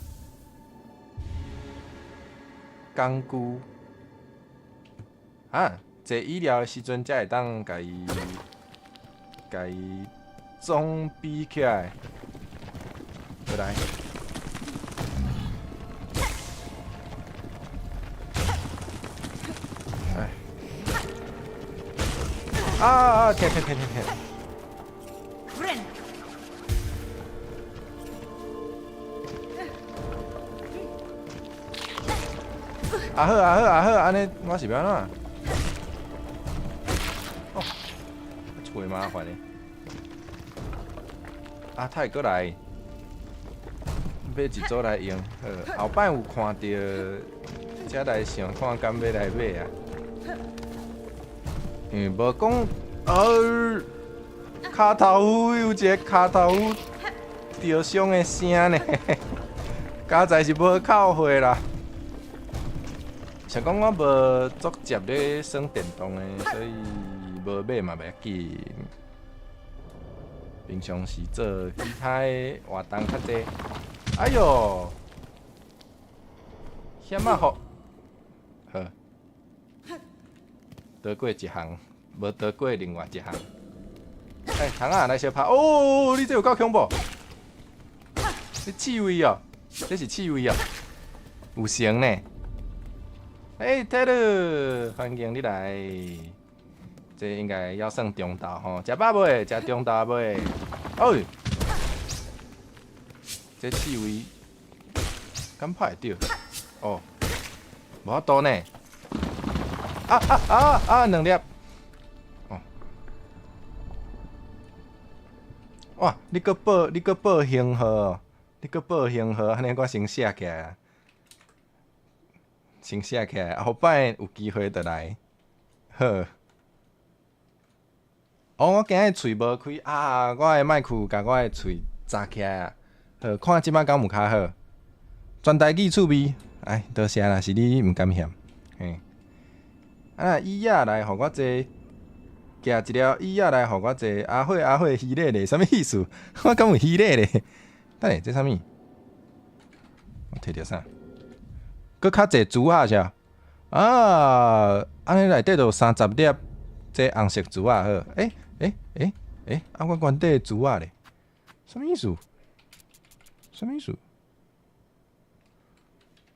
工具。啊，坐醫療的時陣才會當共伊，共伊裝備起來。過來。哎。啊啊！疼疼疼疼疼！啊好啊好啊好，按呢我是欲按怎？哦，揣麻烦的。啊，他会阁来，买一组来用。好，后摆有看著，才来想看敢欲来买啊。因为无讲，跤头趺有一个跤头趺著伤的声呢，佳哉是无哭血啦。想讲我无足接咧耍电动的，所以无买嘛袂要紧。平常时做其他的活动较济。哎哟，险仔好，好，逃过一项，无逃过另外一项。欸，虫仔来相拍哦！你这有够恐怖！你刺蝟哦，这是刺蝟哦，有绳呢。欸，泰勒，欢迎你来。这应该要算中昼吼，食饱未？食中昼未？哦，这刺蝟敢拍会著？哦，无法度呢。啊啊啊啊！两粒。哦，哇！你阁报，你阁报型号，你阁报型号，按呢我先写起来。先写起来，后摆有机会就来。好。哦，我今日喙无开啊，我的麦克共我的喙扎起来啊。好，看这摆敢有较好。全台语趣味，哎，多谢啦，是你毋甘嫌，嘿。啊，椅仔来予我坐，举一粒椅仔来予我坐。阿火阿火，虚礼咧，啥物意思？我敢有虚礼咧？等下，这啥物？我摕著啥？阁较济珠仔是？啊，按呢内底就有30粒这红色珠仔好。欸欸欸欸，啊，我原底的珠仔咧，啥物意思？啥物意思？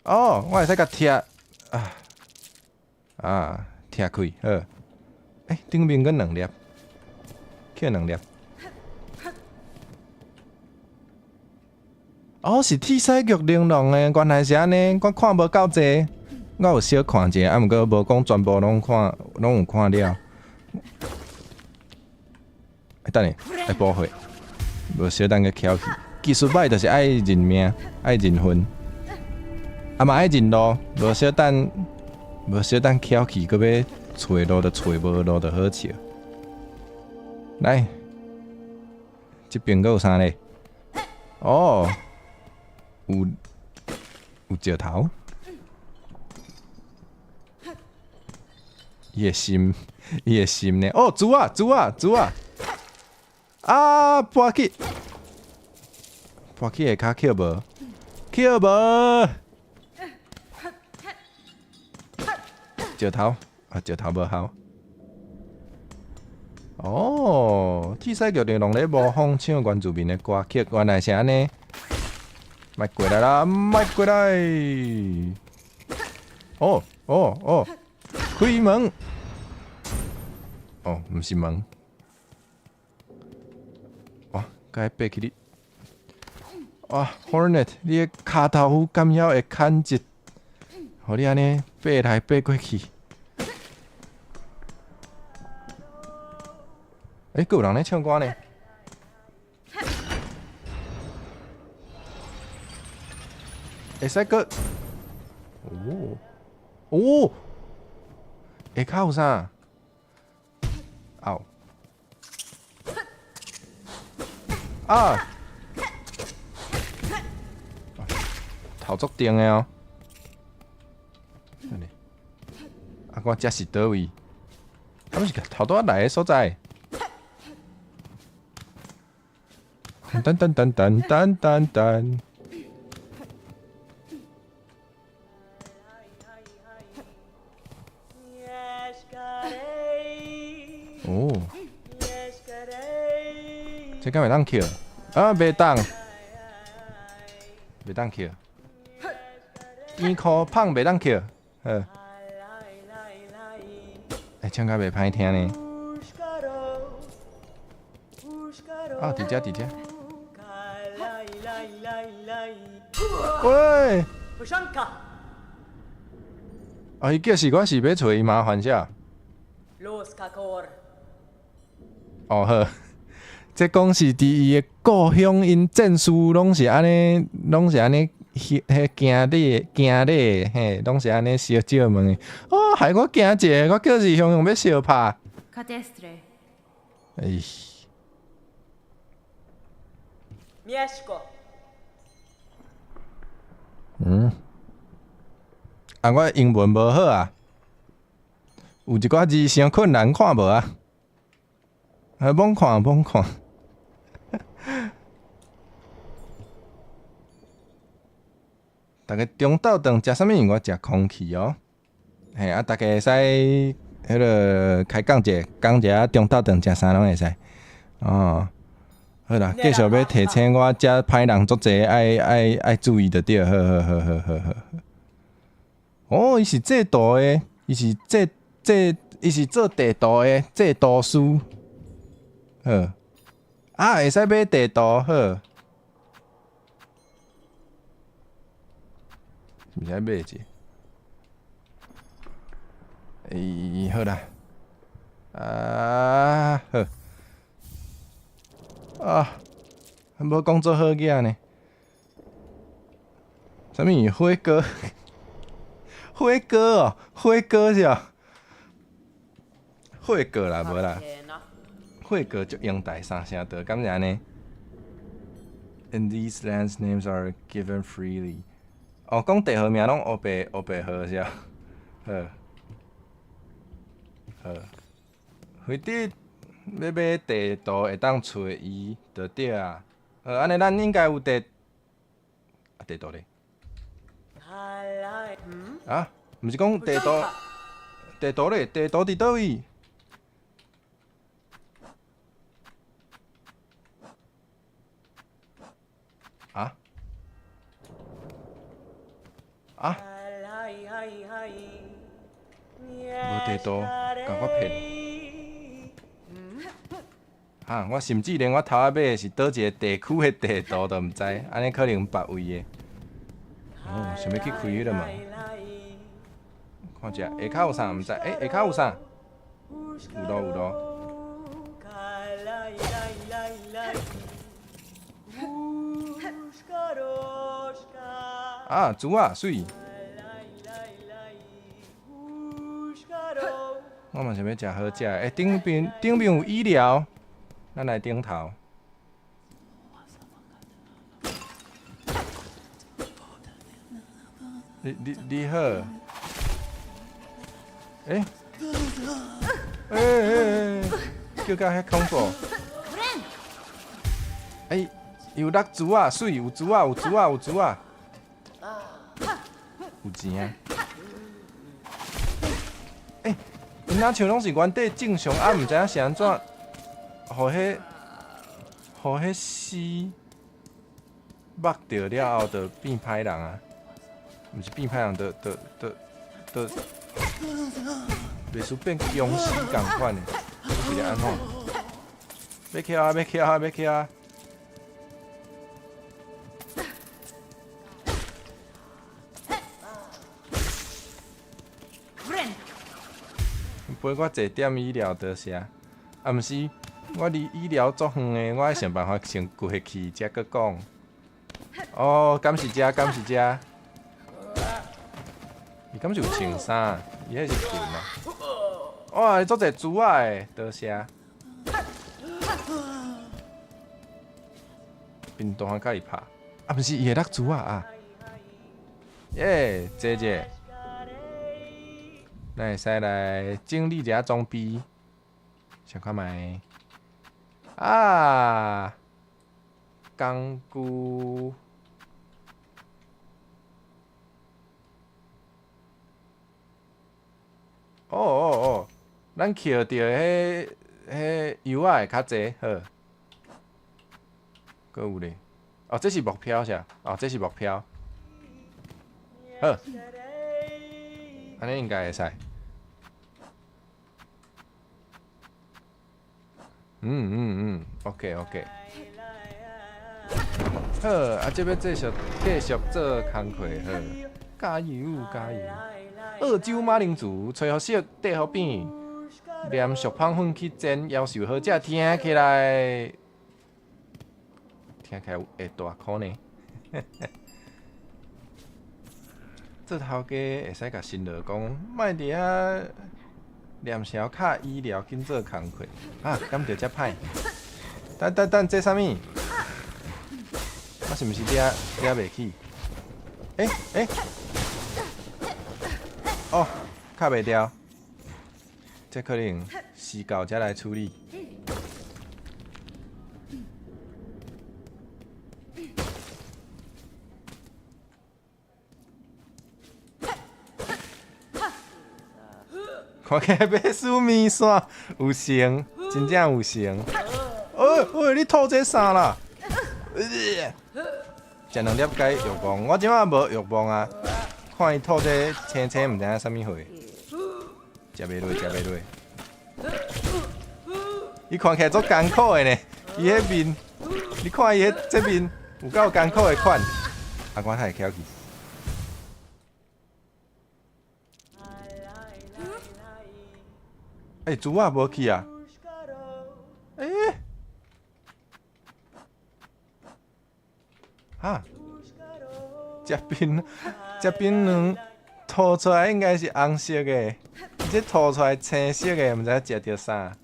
哦，我会使共拆啊啊，拆开好。欸，顶面阁两粒，捡两粒。哦，是铁屎玉玲珑的，原来是按呢，我看无够济，我有小看者，啊，毋过无讲全部拢看，拢有看了。欸，等下，爱补血，无小等阁翘去。技术歹就是爱认命，爱认分，啊嘛爱认路，无小等，无小等翘去，阁欲揣路就揣无路就好笑。来，这边阁有啥咧？哦。有石头，伊的心，伊的心呢？哦，珠仔，珠仔，珠仔！啊，跋去，跋去下跤捡无？捡无？石头啊，石头无效。哦，铁屎玉玲珑咧模仿唱原住民的歌曲，原来是按呢。莫过来啦！莫过来！哦哦哦！开门！哦，毋是门。哇，该爬起你！哇，Hornet，你的跤头趺敢晓会牵一，予你按呢爬来爬过去。欸，阁有人咧唱歌呢。会使阁哦哦，下跤有啥？哦啊！头足长的哦。啊，我这是佗位？啊，毋是头拄仔来的所在。噔噔噔噔噔噔噔。哦，这敢会当捡？啊，袂当，袂当捡。圆箍麭袂当捡，好。欸，唱甲袂歹听呢。啊，佇遮佇遮。喂！啊，伊叫是我是欲揣伊麻煩啥？哦好，這講是佇伊的故鄉，𪜶戰士攏是按呢，攏是按呢，彼行禮行禮，嘿，攏是按呢相借問的。哦，害我驚一下，我叫是雄雄欲相拍。哎。嗯。啊，我英文無好啊，有一寡字傷困難，看無啊？啊，罔看罔看。逐家中晝頓食啥物？我食空氣哦。嘿，啊，逐家會使彼个開講者，講一下中晝頓食啥攏會使。哦，好啦，繼續欲提醒我，遮歹人足濟，愛愛愛注意就對。好好好好好好。哦，伊是製圖的，伊是製製，伊是做地圖的製圖師。好，啊，會使買地圖，好。是毋是愛買一個？欸，好啦，啊好，啊，無講做好額呢。啥物火鍋？火鍋哦，火鍋是哦，火鍋啦，無啦。火鍋足英台三聲道，敢是按呢？And these lands names are given freely。哦，講地號名攏烏白烏白號是啊？好，好，非得欲買地圖會當揣伊就對啊。好，按呢咱應該有地啊地圖咧？啊，毋是講地圖，地圖咧？地圖佇佗位？啊？啊？無地圖，共我騙。哈！我甚至連我頭仔買的是佗一個地區的地圖都毋知，按呢可能別位的。哦，想欲去開彼个門，看者下跤有啥毋知？欸，下跤有啥？有路有路。啊，豬仔，媠。我嘛想欲食好食的，欸，頂邊頂邊有醫療，咱來頂頭。你你你好。欸？欸欸欸！叫甲遐恐怖。欸，有落珠仔，媠，有珠仔，有珠仔，有珠仔。有錢啊！欸，𪜶若像攏是原底正常，啊，毋知影是按怎，予彼，予彼屍目著了後，就變歹人啊！毋是變歹人，就就就就，袂輸變殭屍仝款的，是咧按怎？欲起啊！欲起啊！欲起啊！陪我坐點醫療多謝。啊，毋是，我離醫療足遠的，我愛想辦法先過去，才閣講。哦，敢是遮？敢是遮？伊敢是有穿衫？伊彼是裙啊！哇，伊足濟珠仔的，多謝。貧大漢佮伊拍，啊，毋是伊會落珠仔啊！耶，坐者。咱會使來整理一下裝備，想看覓？啊，工具。哦哦哦，咱抾著彼彼藥仔會較濟，好。閣有咧？哦，這是目標是哦，這是目標。好，按呢應該會使。嗯嗯嗯，OK OK。好，啊，這欲繼續繼續做工課，好，加油加油！澳洲馬鈴薯，吹予熟，綴予扁，連熟芳粉去煎，夭壽好食。聽起來，聽起來會大箍呢。做頭家會使共新郎講，莫佇遐念潲敲醫療，緊做工課。啊，敢著遮歹？等等等，這啥物？我是毋是掠掠袂起？欸欸！哦，敲袂牢，這可能時到才來處理。看起來欲輸麵線有成，真正有成。欸喂，你吐這啥啦？食兩粒解藥棒，我這擺無藥棒啊。看伊吐這青青，毋知影啥物貨。食袂落，食袂落。伊看起來足艱苦的呢，伊彼面，你看伊彼這面有夠艱苦的款。啊，我太會翹起。欸，豬仔無去啊？欸？哈？食檳食檳榔吐出來應該是紅色的，這吐出來青色的，毋知食著啥。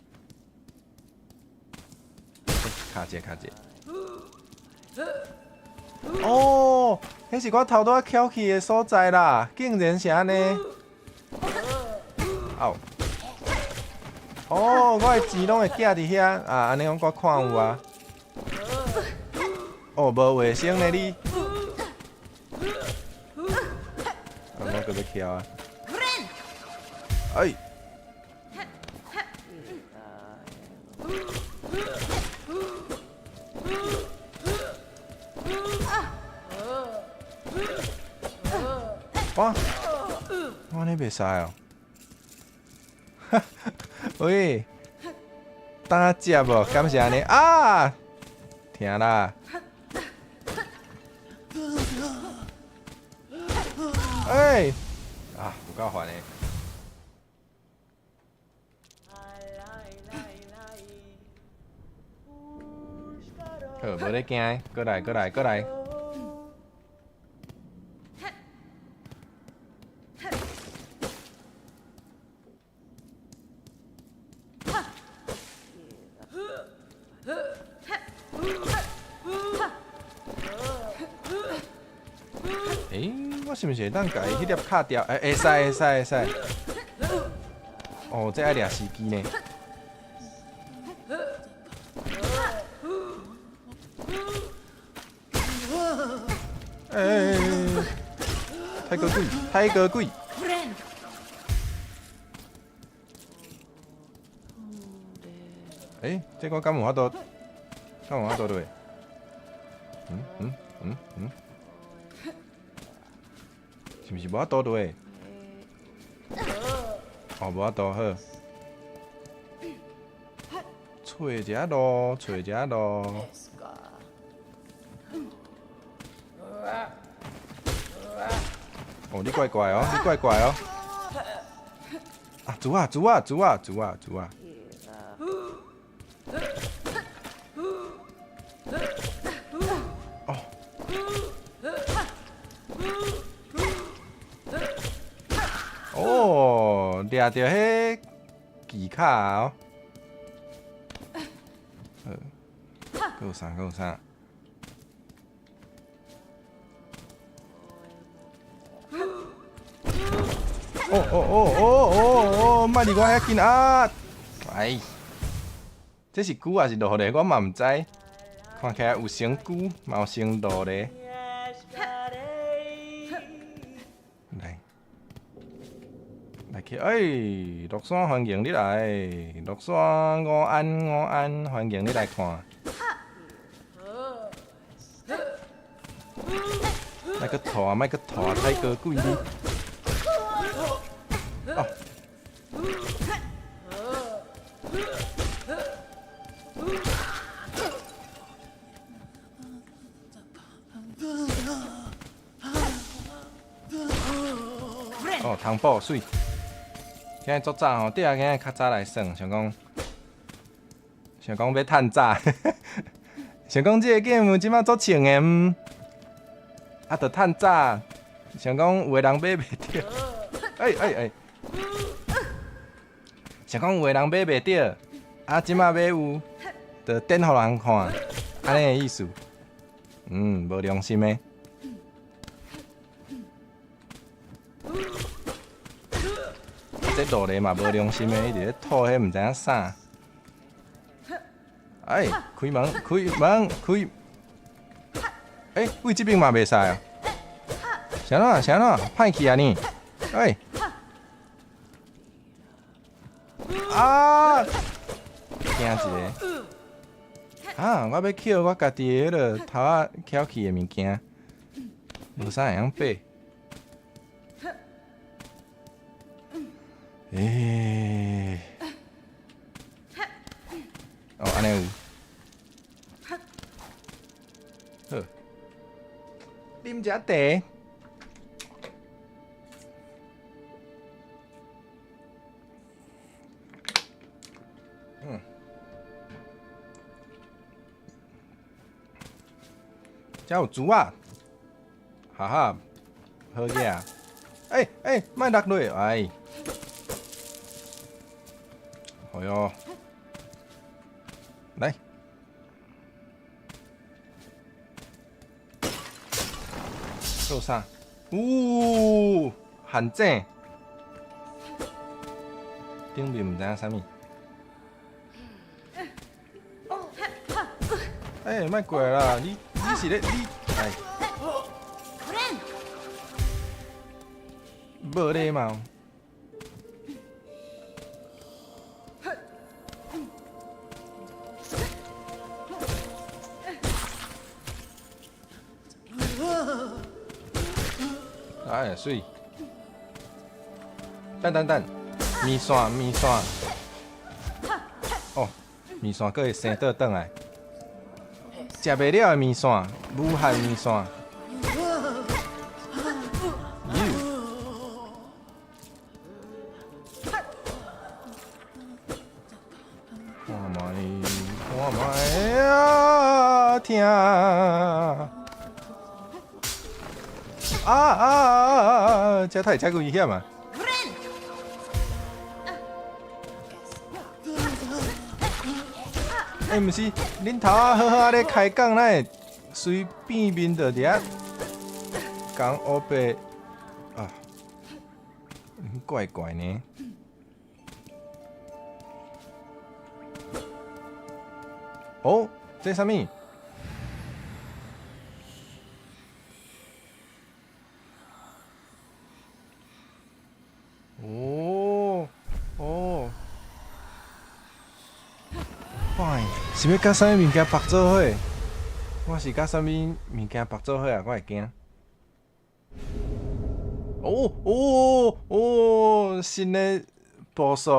卡一下，卡一下。哦，彼是我頭拄仔翹起的所在啦，竟然是按呢。哦。哦，我的錢攏會寄佇遐啊，按呢講我看有啊。哦，無衛生呢你。啊，我閣欲翹啊。哎。哇！我按呢袂使哦。喂，打接無？敢是按呢？啊！疼啦！欸！啊，有夠煩的。好，無咧驚，閣來，閣來，閣來。欸，我是毋是會當共伊彼粒敲掉？欸，會使，會使，會使。哦，這愛掠時機呢。欸，太高鬼，太高鬼。欸，這我敢有法度？敢有法度落？嗯嗯嗯嗯。是毋是無法度落？哦，無法度好。揣一下路，揣一下路。哦，你怪怪哦，你怪怪哦。啊，豬仔，豬仔，豬仔，豬仔，豬仔。哦。哦，掠著彼技巧哦。好，閣有啥？閣有啥？哦哦哦哦哦哦！莫離我遐近啊！哎，這是龜還是鹿咧？我嘛毋知。看起來有成龜，嘛有成鹿咧。來，來去！哎，樂山歡迎你來，樂山午安午安，歡迎你來看。莫閣拖，莫閣拖，太高鬼你！哦。哦，糖寶媠。今日足早吼，對啊，今日較早來耍，想講想講欲趁早，想講這個 game 這馬足穿的，啊，著趁早，想講有的人買袂著，哎哎哎，想講有的人買袂著，啊，這馬買有，就展予人看，按呢的意思。無良心的。這路咧嘛無良心的，伊佇咧吐彼毋知影啥。哎，開門，開門，開！欸，位這邊嘛袂使啊？啥怎？啥怎？歹去啊你！哎！啊！驚一个。啊！我欲抾我家己的彼个頭仔翘起的物件，無啥會曉爬。欸，哦，按呢有。好，啉一下茶。遮有珠仔，哈哈，好额。欸欸，莫落落，哎。哎喲，來，做啥？嗚，陷阱，頂面毋知影啥物。欸，莫過來啦！你是咧你，哎，無禮貌。哎，媠！等等等，麵線麵線，哦，麵線閣會生倒轉來，食袂了的麵線，武漢麵線。喲！看覓，看覓啊，疼！啊啊啊啊！這太這危險啊！欸，毋是，恁頭仔好好仔咧開講，哪會隨便面就佇遐講烏白啊？怪怪呢。哦，這啥物？哦哦，喂，是欲佮啥物物件縛做伙？我是佮啥物物件縛做伙啊？我會驚。哦哦哦，新的步數。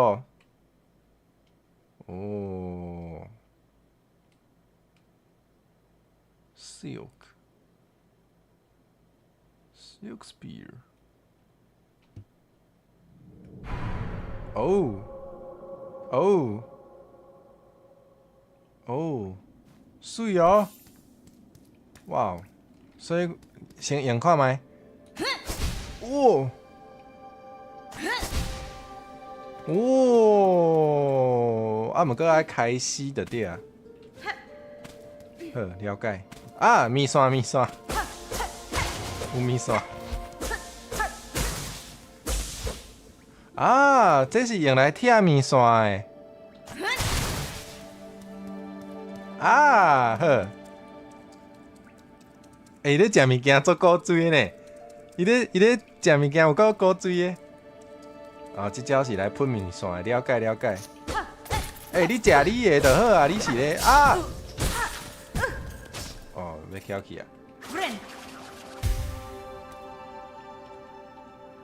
哦，silk silk spear。哦哦哦，媠哦！哇，所以先用看覓。哦哦，啊，毋過愛開始就對啊。好，了解。啊，麵線麵線，有麵線。啊，這是用來拆麵線的。啊，好。欸，伊咧食物件足古錐呢，伊咧食物件有夠古錐的。哦，這招是來噴麵線的，了解了解。欸，你食你的就好啊，你是咧啊？哦，欲翹起啊。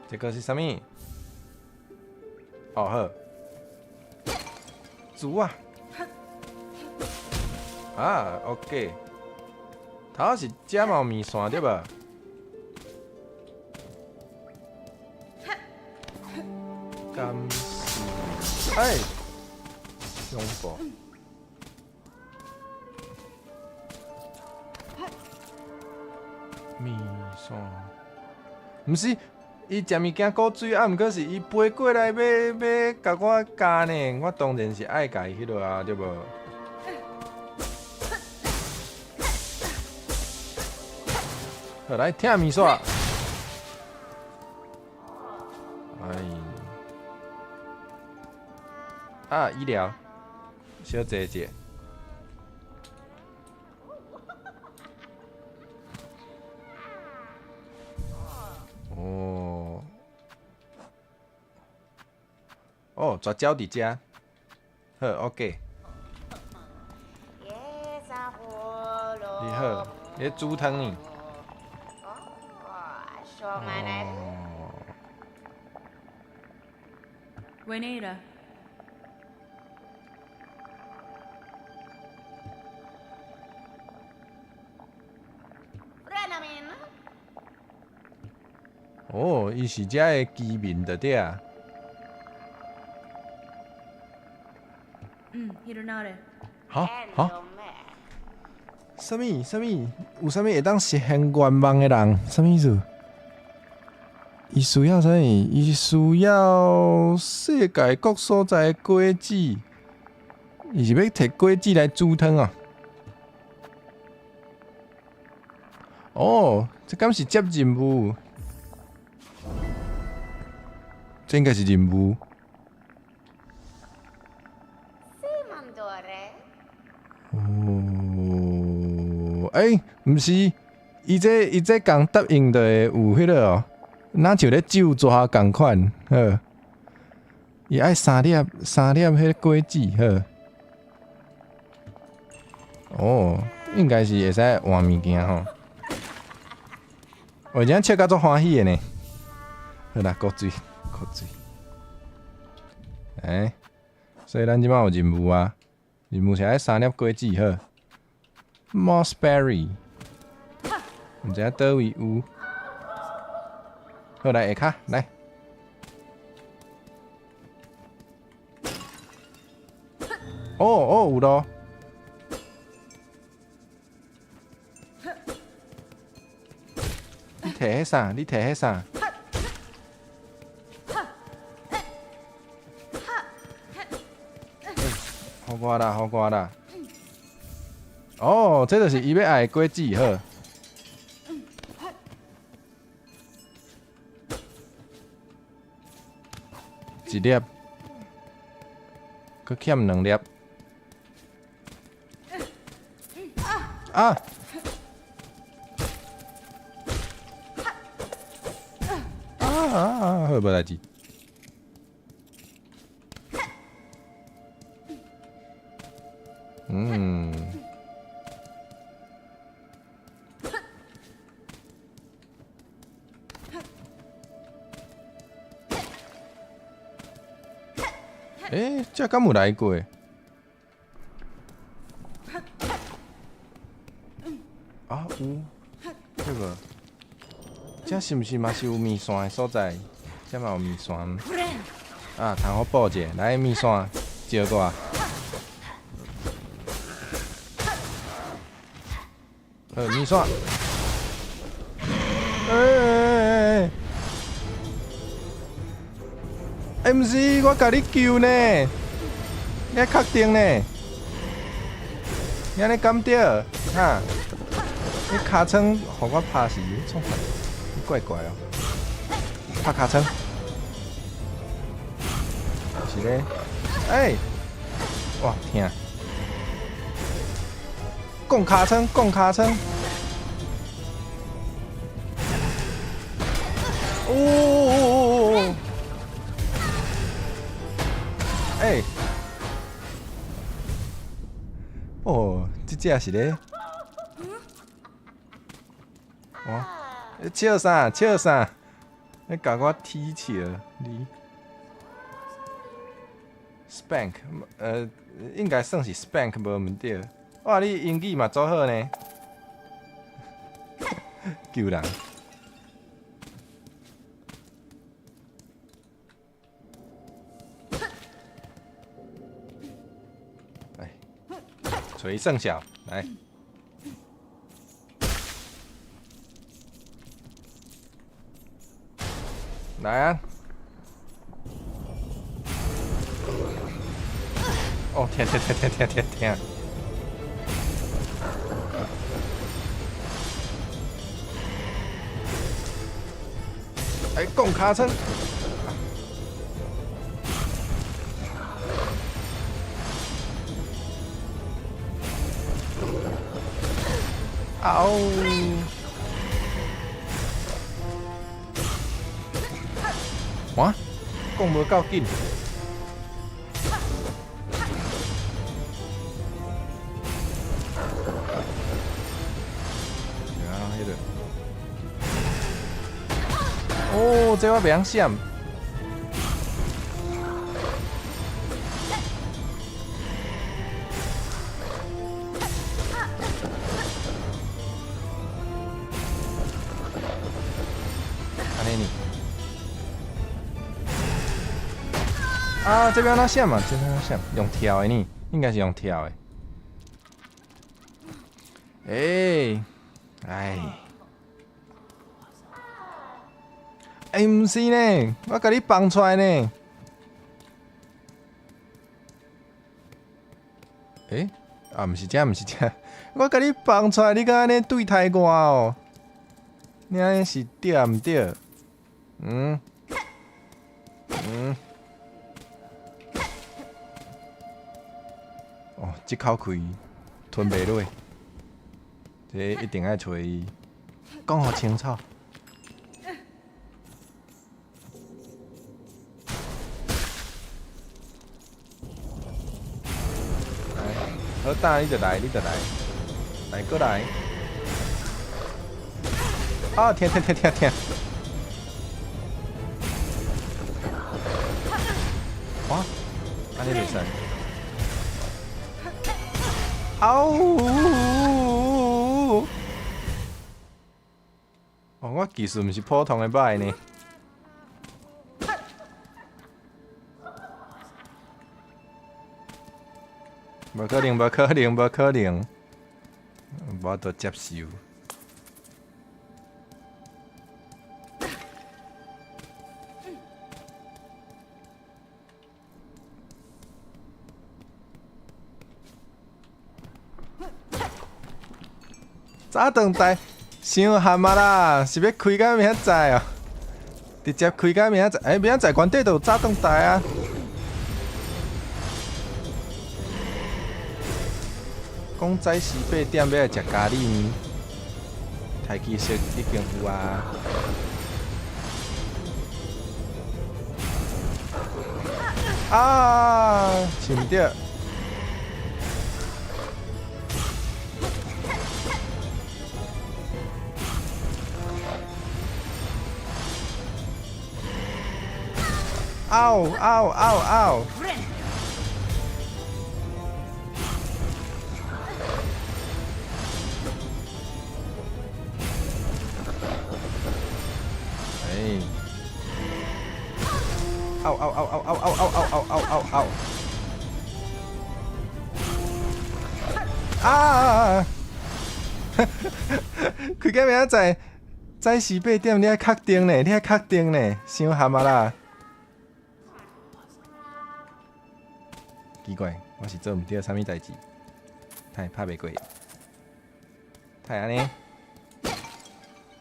這個是啥物？哦好，煮啊！啊，OK。頭是遮嘛有麵線對無？敢是？哎，恐怖！麵線，毋是，伊食物件古錐啊，毋過是伊飛過來欲共我咬呢，我當然是愛共伊彼落啊，對無？好，來拆麵線。哎，啊，醫療，小坐者。哦，哦，絕招佇遮，好，OK。你好，你咧煮湯呢？哦。 Wenera. 哦，伊是遮的居民就對啊。嗯，Hironare。哈哈？啥物啥物？有啥物會當實現願望的人？啥物意思？伊需要啥物？伊需要世界各所在的果子。伊是欲提果子來煮湯啊？哦，這敢是接任務？這應該是任務。哦，欸，毋是，伊這共答應就會有彼个哦，若像咧咒蛇仝款，好。伊愛三粒三粒彼果子，好。哦，應該是會使換物件吼。哦，這笑甲足歡喜的呢。好啦，古錐，古錐。欸，所以咱這擺有任務啊，任務是愛三粒果子，好。Mossberry，毋知影佗位有。好，來下跤來。哦哦，有咯。你提彼啥？你提彼啥？予我啦，予我啦。哦，這就是伊欲愛的果子，好。一粒，閣欠兩粒。啊！啊啊！好，無代誌。嗯。欸，這敢有來過？啊，有，對無？這是毋是嘛是有麵線的所在？這嘛有麵線。啊，通好補者，來麵線，招過。好，麵線。欸欸欸！欸，毋是，我共你救呢，你愛確定呢？你按呢敢對？哈？你尻川予我拍死，創啥？你怪怪哦！拍尻川，是咧？欸！哇，疼！摃尻川，摃尻川！哦哦哦哦！欸！哦，這隻是咧？哇！你笑啥？笑啥？你共我踢笑你？Spank，應該算是 spank 無毋對。哇！你英語嘛足好呢，救人。揣算小來。來啊！哦，疼疼疼疼疼疼疼！哎，摃尻川！嗷！哇，讲无够紧。啊，彼个。哦，这我袂晓闪。按呢呢。啊，這欲按怎閃啊？這欲按怎閃？用跳的呢？應該是用跳的。欸，哎，欸，毋是呢，我共你放出來呢。欸，啊，毋是這，毋是這，我共你放出來，你敢按呢對待我哦？你按呢是對毋對？嗯，嗯。哦，這口氣吞袂落，這一定愛揣伊講予清楚。來，好膽你就來，你就來，來過來。啊，疼疼疼疼疼！哇，按呢袂使。嗷！哦，我技術毋是普通的䆀呢。無可能，無可能，無可能，無法度接受。早頓台傷譀啊啦，是欲開到明仔載哦？直接開到明仔載，欸，明仔載原底就有早頓台啊。講早時8點欲來食咖哩麵，台其實已經有啊。啊，是毋對。嗷嗷嗷嗷！哎！嗷嗷嗷嗷嗷嗷嗷嗷嗷嗷嗷！啊！開到明仔載，早時8點，你愛確定呢？你愛確定呢？傷譀啊啦！奇怪，我是做毋著啥物代誌，太拍袂過，太按呢？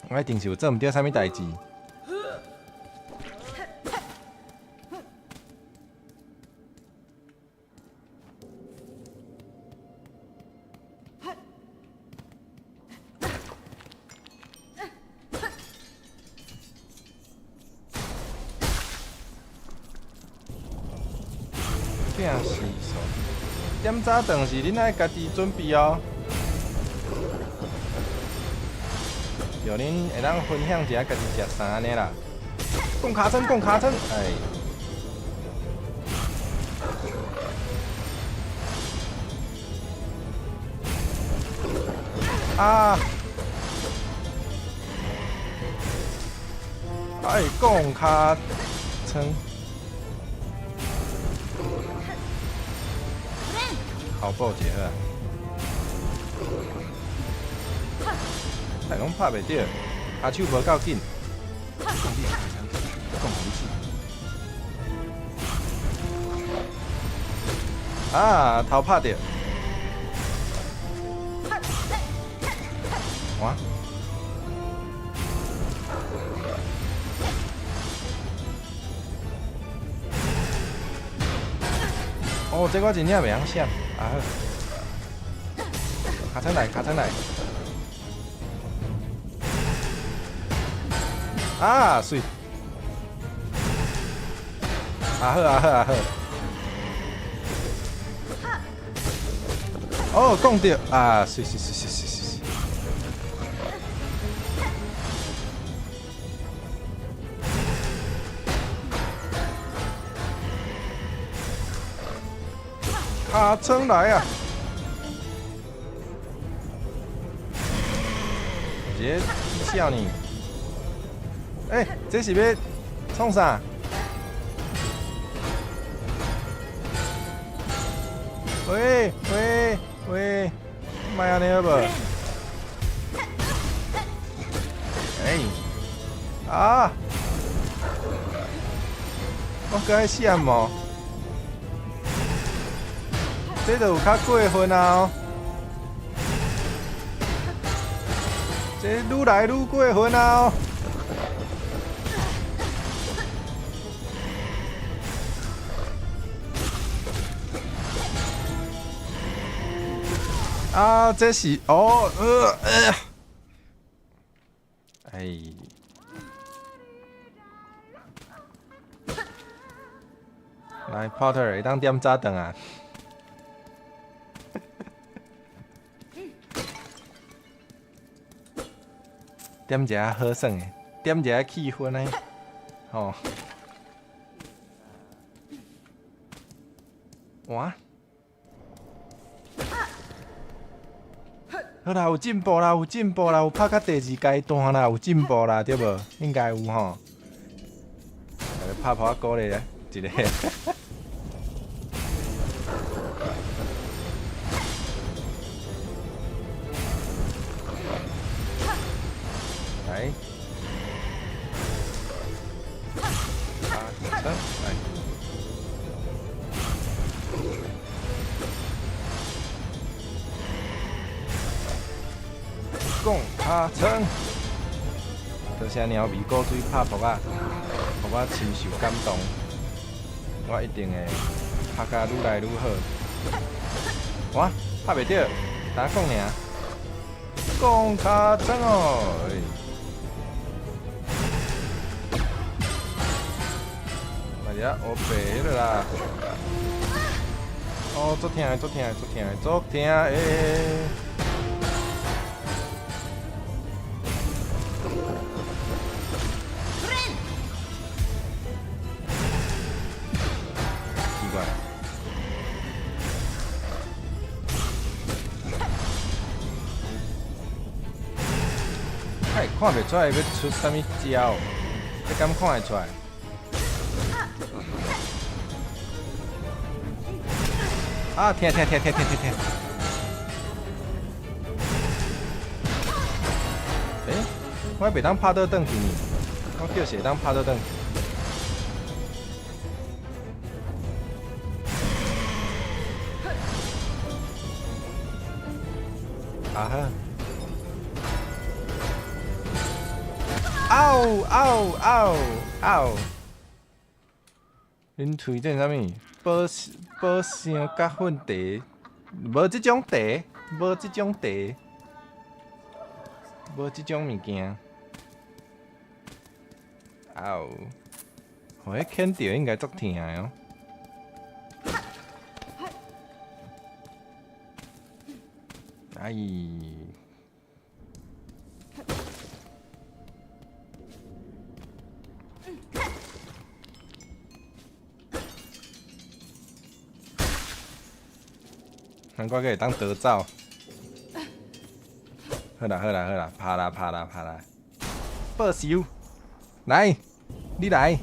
我一定是有做毋著啥物代誌。拼死數，點早頓是恁愛家己準備哦。叫恁會當分享一下家己食啥按呢啦。摃尻川，摃尻川，哎。啊！哎，摃尻川。好報一下。但攏拍袂著，跤手無夠緊。講你，講予你死。啊，頭拍著。哇！哦，這我真正袂曉閃。啊好，尻川來，尻川來。啊，媠！啊好啊好啊好。哦，講著啊，媠媠媠媠媠媠。尻川來啊！一个少年，欸，這是欲創啥？喂喂喂，莫按呢好無？欸，啊！我閣愛閃無？這就有較過分啊！這愈來愈過分啊！啊，這是哦，哎，來，Potter 會當點早頓啊？點一下好耍的，點一下氣氛的，吼。哇！好啦，有進步啦，有進步啦，有拍到第二階段啦，有進步啦，對無？應該有吼。拍破鼓勵咧，一個。來，啊，來。講尻川，多謝鳥味古錐拍噗仔，予我深受感動。我一定會拍甲愈來愈好。哇，拍袂著，焦講爾。講尻川哦。哎呀，我白了啦！哦，足疼的，足疼的，足疼的，足疼的！奇怪，看袂出來欲出啥物招，你敢看會出來？啊！疼疼疼疼疼疼疼！欸，我袂當拍倒轉去呢？我就是會當拍倒轉去。啊哈！嗷嗷嗷嗷！恁推薦啥物？寶寶香甲粉茶，無這種茶，無這種茶，無這種物件。嗷！予彼牽著應該足疼的哦。哎！難怪閣會當逃走。好啦好啦好啦，拍啦拍啦拍啦，報仇！來，你來。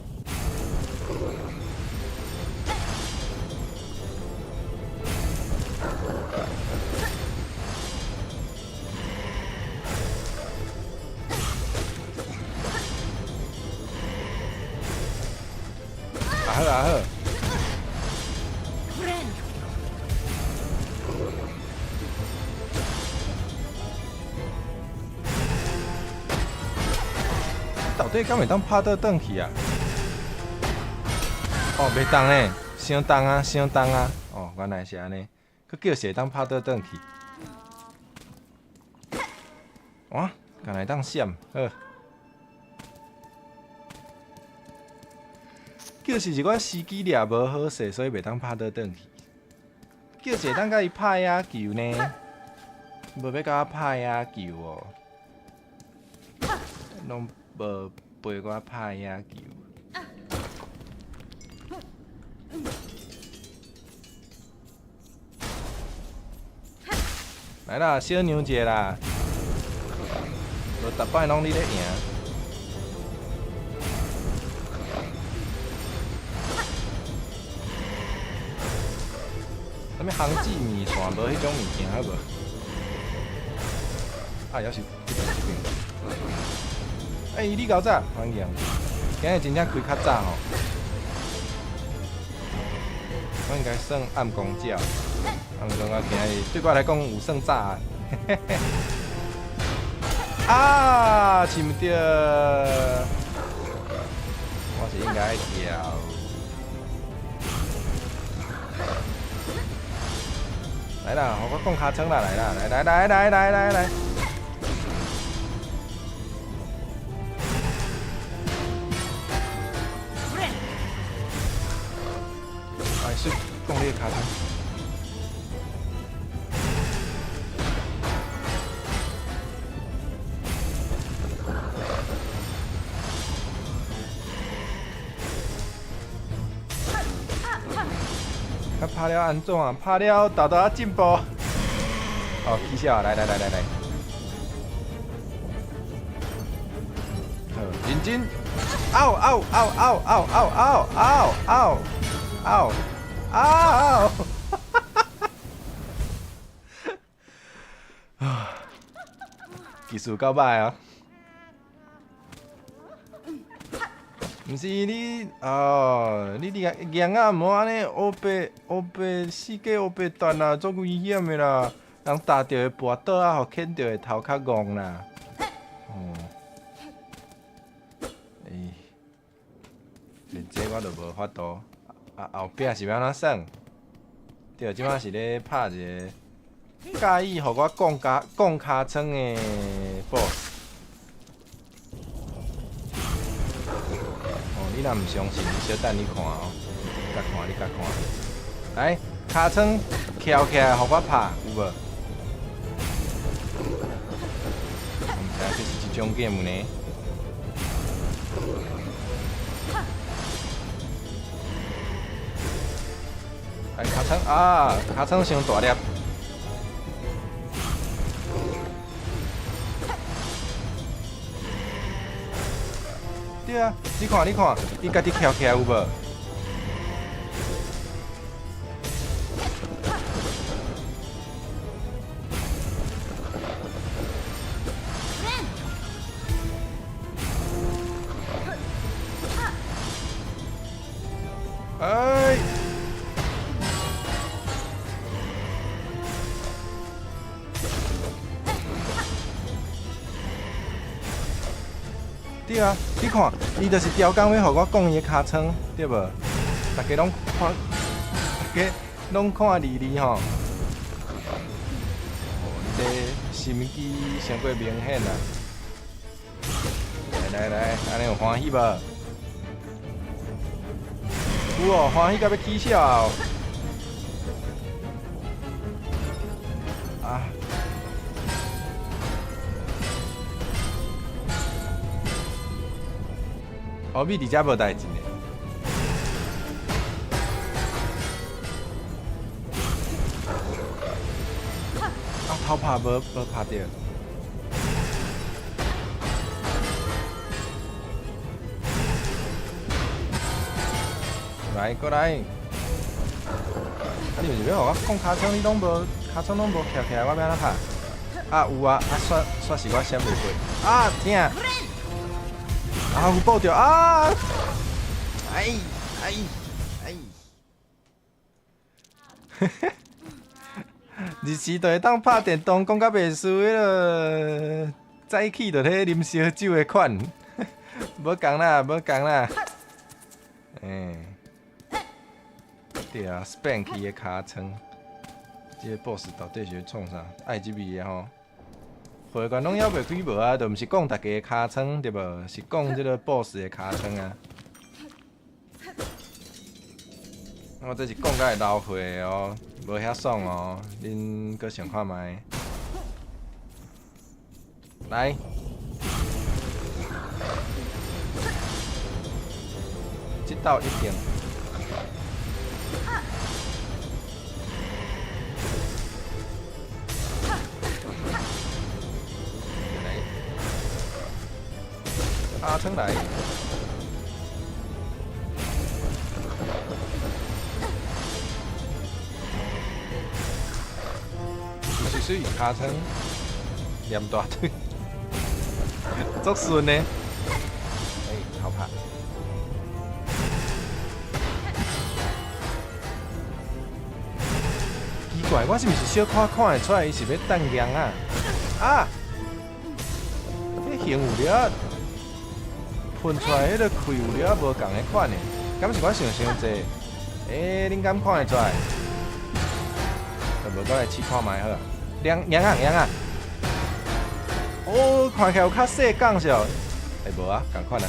啊好啊好。 Friend. 到底敢會當拍倒轉去啊？哦，袂動呢，傷重啊，傷重啊！哦，原來是按呢，閣叫是會當拍倒轉去。哇，敢會當閃，好。叫是是我時機掠無好勢，所以袂當拍倒轉去。叫是會當共伊拍野球呢？無欲共我拍野球哦，攏無陪我拍野球。來啦，小娘一下啦，無逐擺攏你咧贏。啥物烘子麵線，無彼種物件好無？啊，猶是這邊這邊。欸，你夠早，歡迎。今日真正開較早吼。我應該算暗公鳥，暗公啊，今日對我來講有算早啊。啊，是毋對？我是應該愛跳。來啦，予我摃尻川啦，來啦，來來來來來來來。 Friend. 哎，是摃你的尻川。啊，拍了按怎？拍了沓沓仔進步。哦，起痟，來來來來來。好，認真。嗷嗷嗷嗷嗷嗷嗷嗷嗷嗷嗷！啊，技術夠歹啊！毋是你哦，你你硬仔毋好按呢烏白烏白四界烏白彈啦，足危險的啦！人踏著會跋倒啊，予牽著會頭較戇啦。哦，欸，這我就無法度。啊，後壁是欲按怎耍？對，這擺是咧拍一個佮意予我摃尻摃尻川的 boss。哦，你若毋相信，你小等你看哦，你共看，你共看。來，尻川翹起來，予我拍，有無？我毋知這是這種 game 呢。來，尻川啊，尻川傷大粒。對啊，你看，你看，伊家己翹起來有無？ Friend. 哎！對啊，你看，伊就是刁工欲予我摃伊的尻川，對無？大家攏看，大家攏看離離吼。哦，你這心機傷過明顯啦！來來來，按呢有歡喜無？有哦，歡喜到欲起痟哦！啊！哦，你佇遮無代誌呢。啊，偷拍無無拍著。來，過來。啊，你毋是欲予我摃尻川，你攏無尻川攏無徛起來，我欲按怎拍？啊，有啊，啊，煞煞是我閃袂過。啊，疼！啊，有報著啊！哎哎！哎哎，日時就會當拍電動，講甲袂輸彼囉，早起就咧啉燒酒的款，無仝啦，無仝啦。欸，對啊，Spanky 的尻川，這個 boss 到底是咧創啥？愛這味的吼，會員攏猶袂開無啊？就毋是講逐家的尻川對無？是講這個 boss 的尻川啊。我這是講甲會流血的哦，無遐爽哦，恁閣想看覓？來，這道一定。來，阿春來。水尻川，黏大腿，足順的。哎，好拍。奇怪，我是毋是小可看會出來，伊是欲等羊啊？啊！彼形有了，噴出來彼个氣有了無仝个款的，敢是我想傷濟？欸，恁敢看會出來？無，我來試看覓好。羊羊啊羊啊！哦，看起來有較細港是哦。欸，無啊，仝款啊。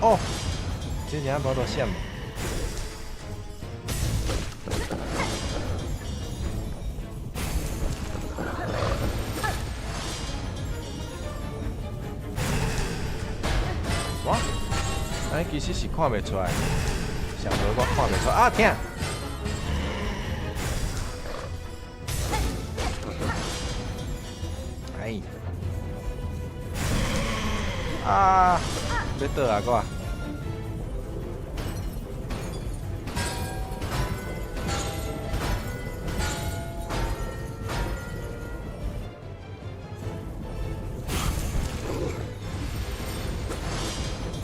哦，這真無多閃。哇！按呢其實是看袂出來，上無我看袂出來啊！疼！哎！啊！欲倒啊！我。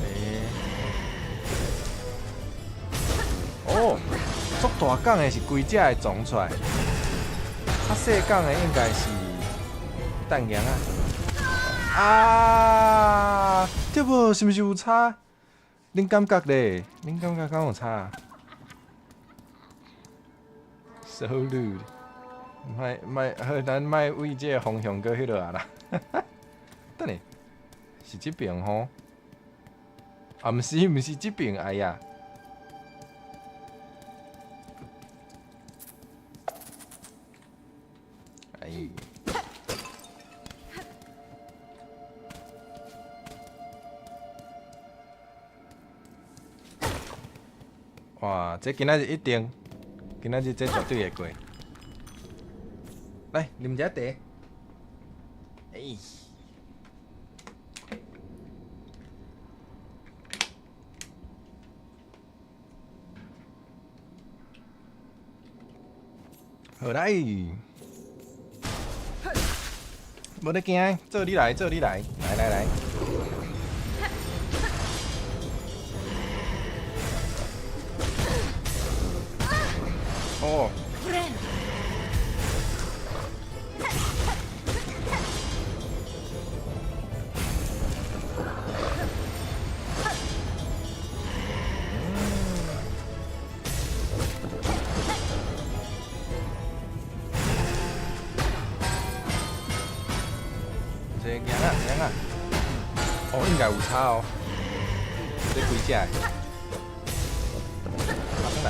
欸！哦，足大港的是規隻會撞出來，較細港的應該是彈羊啊！啊，對無？是毋是有差？恁感覺咧？恁感覺敢有差？So rude！莫莫，好，咱莫為這個方向閣彼落啊啦！等下，是這邊吼？啊，毋是，毋是這邊，哎呀！哎。哇！這今仔日一定，今仔日這絕對會過。來，啉一下茶。哎。好來，無得驚，做你來，做你來，來來來。哦。這個羊仔羊仔，哦，應該有差哦。這幾隻？馬上來。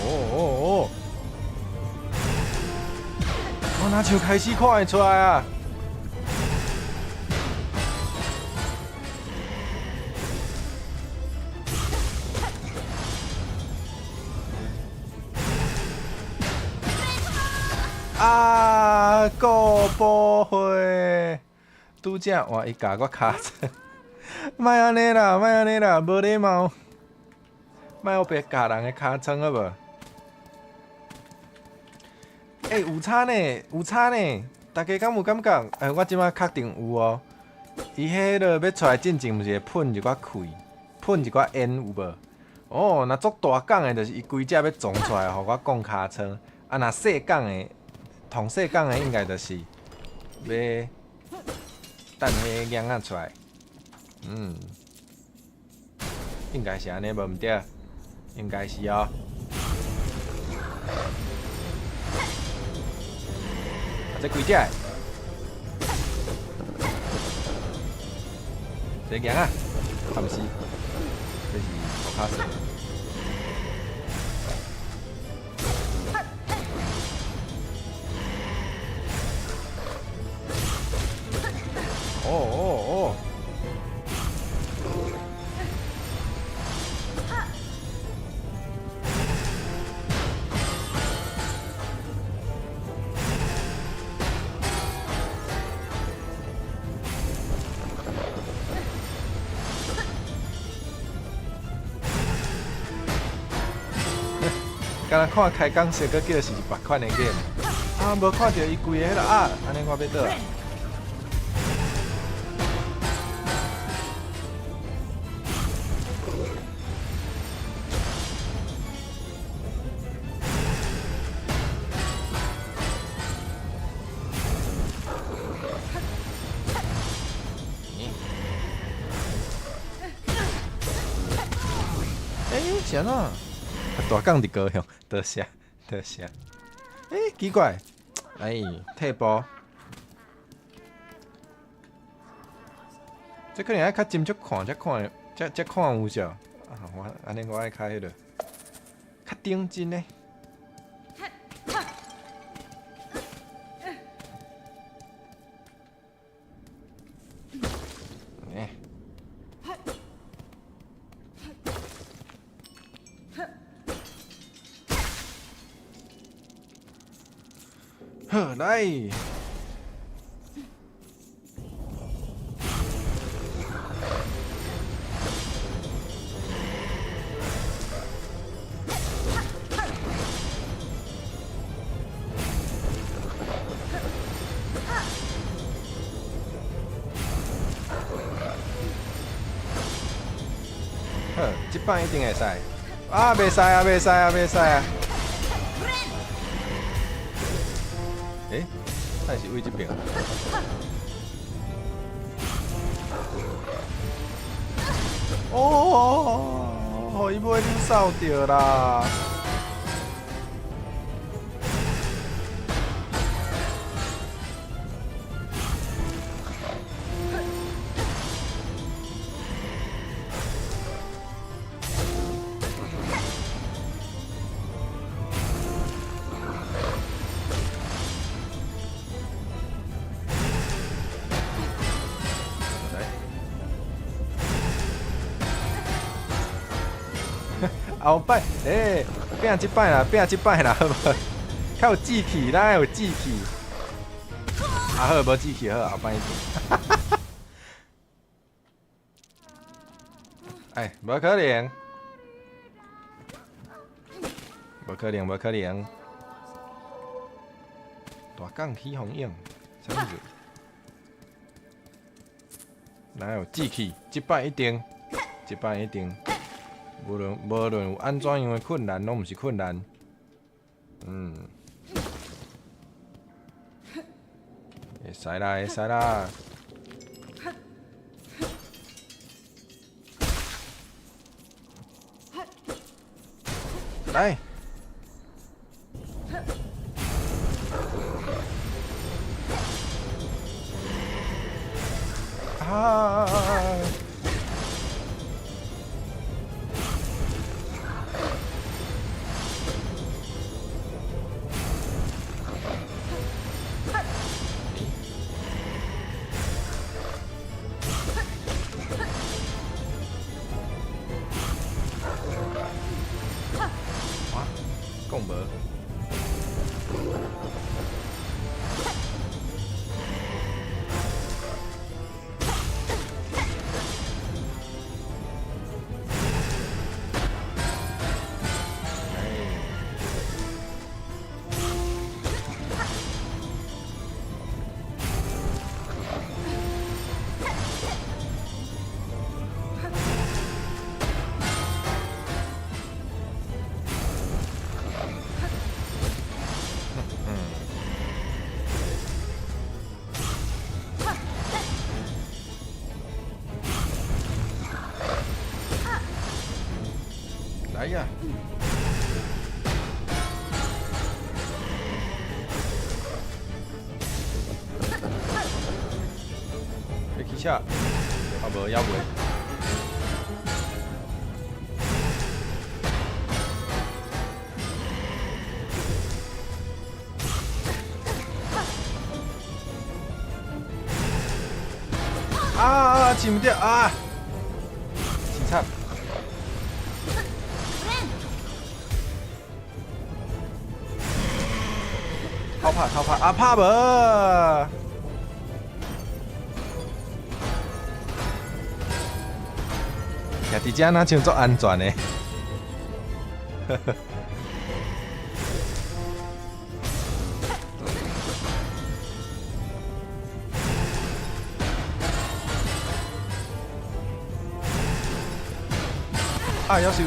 哦哦哦！我若像開始看會出來啊！啊！顧寶會，拄才換伊共我尻川，莫按呢啦，莫按呢啦，無禮貌，莫烏白咬人的尻川好無？欸，有差呢，有差呢，大家敢有感覺？欸，我這擺確定有哦。伊彼个欲出來進前，毋是會噴一寡氣，噴一寡煙有無？哦，若足大港的，就是伊規隻欲撞出來，予我摃尻川。啊，若細港的，同細港的應該就是欲等彼個嬰仔出來。嗯，應該是按呢，無毋對，應該是哦。啊，這幾隻？這個嬰仔，啊，毋是，這是塗跤蛇。哦哦哦！敢若看開講說，閣叫是別款的 game，啊，無看著伊規个彼個啊，按呢我欲倒。欸，是按怎？大港佇高雄，多謝多謝。欸，奇怪，哎，退步。這可能愛較斟酌看，才看，才才看有啥。啊，我按呢我愛較彼个，較認真的。欸。好，來。好，這擺一定會使。啊，袂使啊，袂使啊，袂使啊！欸，敢是位這邊？哦，予伊尾溜掃著啦！來，後擺，欸，拼這擺啦，拼這擺啦，好無？較有志氣，咱愛有志氣。啊好，無志氣好，後擺一定。哎，無可能，無可能，無可能。大港起風湧，啥物事？哪有志氣？這擺一定，這擺一定。無論有按怎樣的困難，攏毋是困難。嗯，會使啦，會使啦。來。啊！哇，講無？哎，且啊無猶未。啊！飼毋著啊！凄慘。偷拍偷拍啊！拍無。徛佇遮若像足安全的。呵呵。啊！夭壽。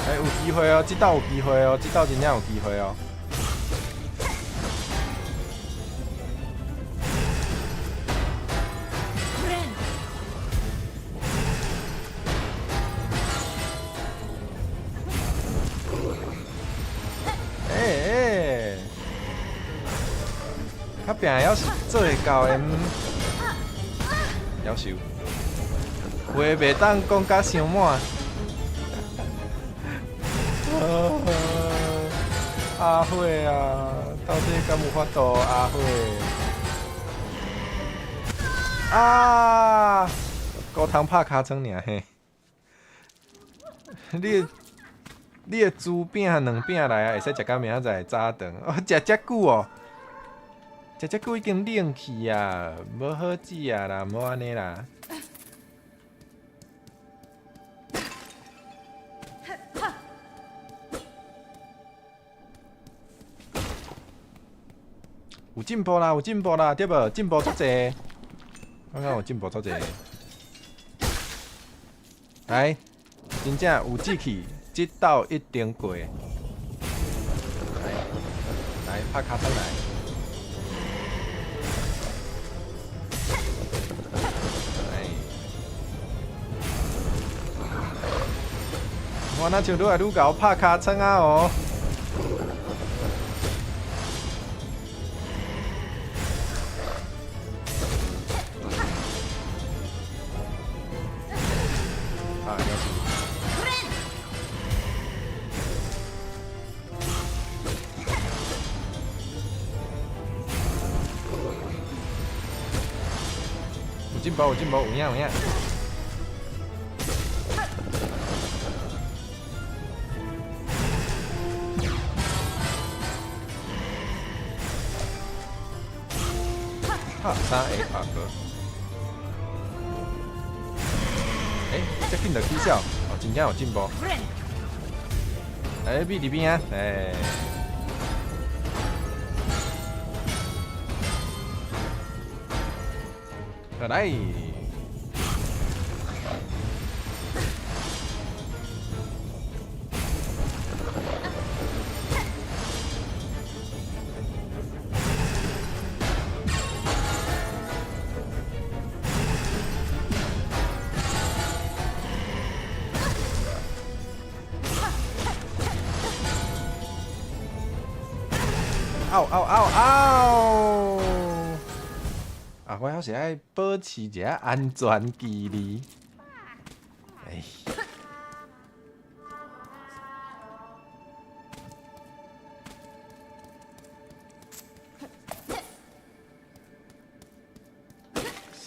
欸，有機會哦，這道有機會哦，這道真正有機會哦。欸欸，較拼的猶是做會到的，夭壽，話袂當講甲傷滿。阿慧啊，到底敢有法度？阿慧啊，高湯拍尻川爾嘿，你的豬餅兩餅來啊，會使食到明仔載早頓。哦，食遮久哦，食遮久已經冷去啊，無好食啊啦，無按呢啦。有進步啦，有進步啦，對無？進步足濟，感覺有進步足濟。來，真正有志氣，這道一定過。來，來拍尻川來。來，我若像愈來愈𠢕拍尻川啊哦。啊，夭壽。有進步，有進步，有影有影。拍三下拍無。欸，遮緊就起痟，哦，真正有進步。欸，米佇邊啊？欸。來。嗷嗷嗷嗷！啊，我猶是愛保持一下安全距離。哎，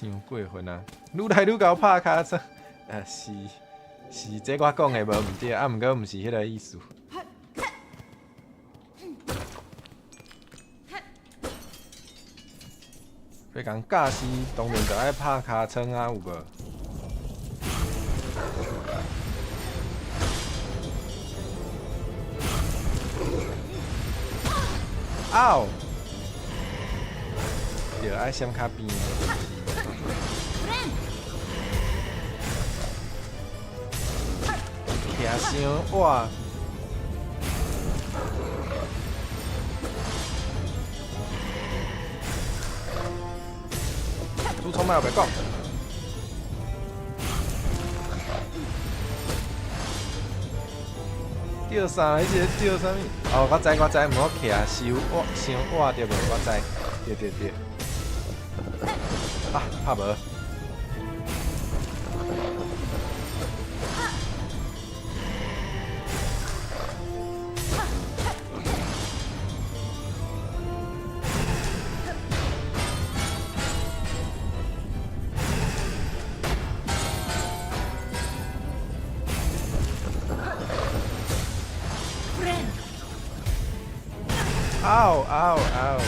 傷過分啊！愈來愈𠢕拍尻川，啊是是，這我講的無毋對，啊毋過毋是彼个意思。欲共教死，當然就愛拍尻川啊，有無？嗷！對，愛閃較邊。徛傷倚。主创莫白讲。叫啥？彼是咧叫啥物？哦，我知我知，毋好徛伤倚伤倚著无？我知，對對對。啊，拍無。嗷嗷嗷！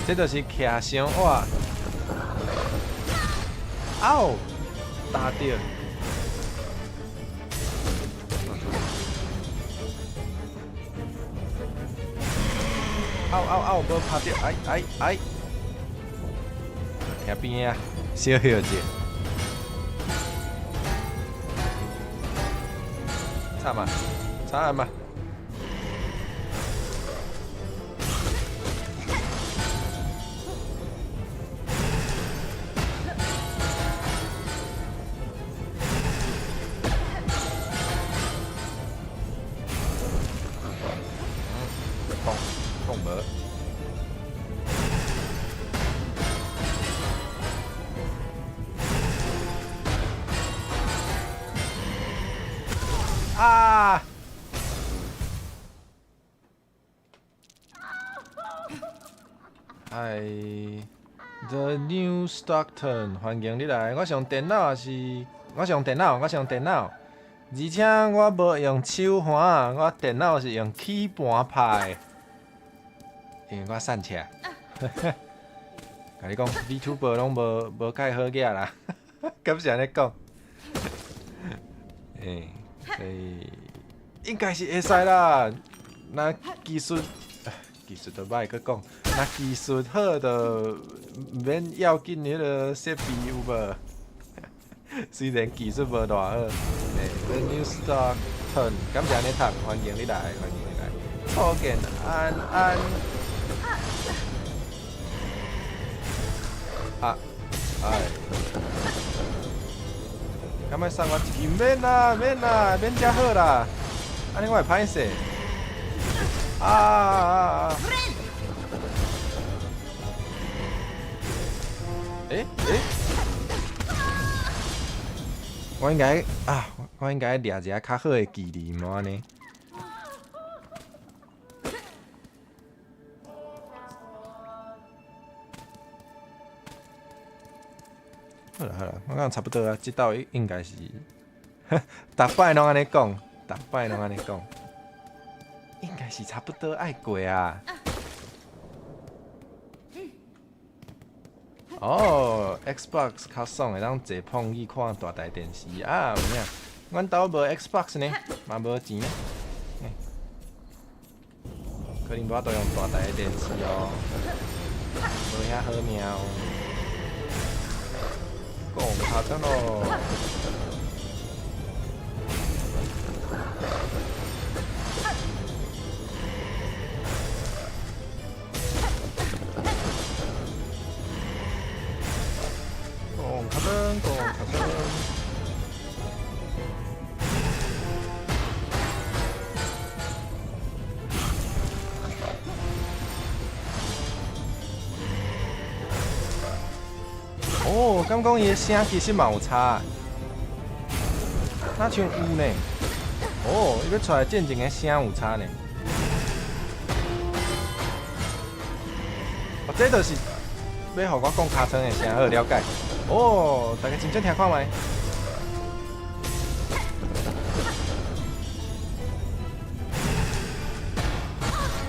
這就是徛傷倚。嗷！打著。嗷嗷嗷！無拍著，哎哎哎！徛邊仔，小歇者。慘啊！慘啊！講講無。啊！哎，The New Stockton，歡迎你來。我是用電腦還是？我是用電腦，我是用電腦。而且我無用手環，我電腦是用鍵盤拍的，因為我散赤。共你講，VTuber 攏無無蓋好額啦，敢是按呢講？欸，所以應該是會使啦。若技術技術都歹閣講，若技術好就毋免要緊彼个設備有無？雖然技術無偌好。欸，The New Stockton，感謝你讀，歡迎你來，歡迎你來。初見安安。啊，哎，敢欲送我一支？免啦，免啦，免遮好啦，按呢我會歹勢。啊啊啊！欸欸，我應該啊，我應該掠一个較好的距離，毋按呢。好啦好啦，我講差不多啊，這道應該是，逐擺攏按呢講，逐擺攏按呢講，應該是差不多愛過啊。哦，Xbox 較爽，會當坐膨椅看大台電視啊，有影。阮兜無 Xbox 呢，嘛無錢呢。可能無法度用大台電視哦，無遐好命哦。講較真咯。講較真，講較真。哦，敢講伊的聲其實嘛有差，若像有呢。哦，伊欲出來戰爭的聲有差呢。哦，這就是欲予我講尻川的聲，好了解。哦，大家真正聽看覓。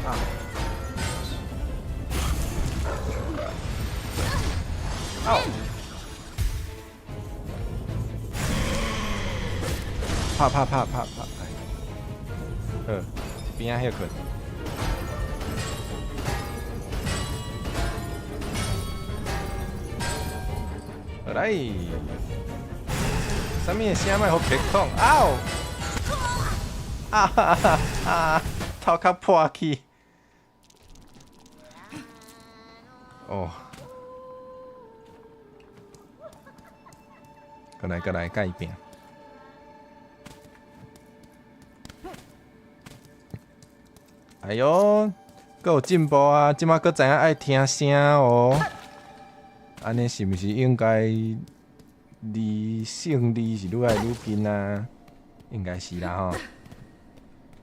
啊！哦！拍拍拍拍拍！好，一邊仔歇睏。好來，啥物的聲莫予別講？嗷！啊哈哈啊！頭殼破去。哦。過來過來，共伊拼。哎喲，閣有進步啊！這馬閣知影愛聽聲哦。按呢是毋是應該離勝利是愈來愈近啊？應該是啦吼，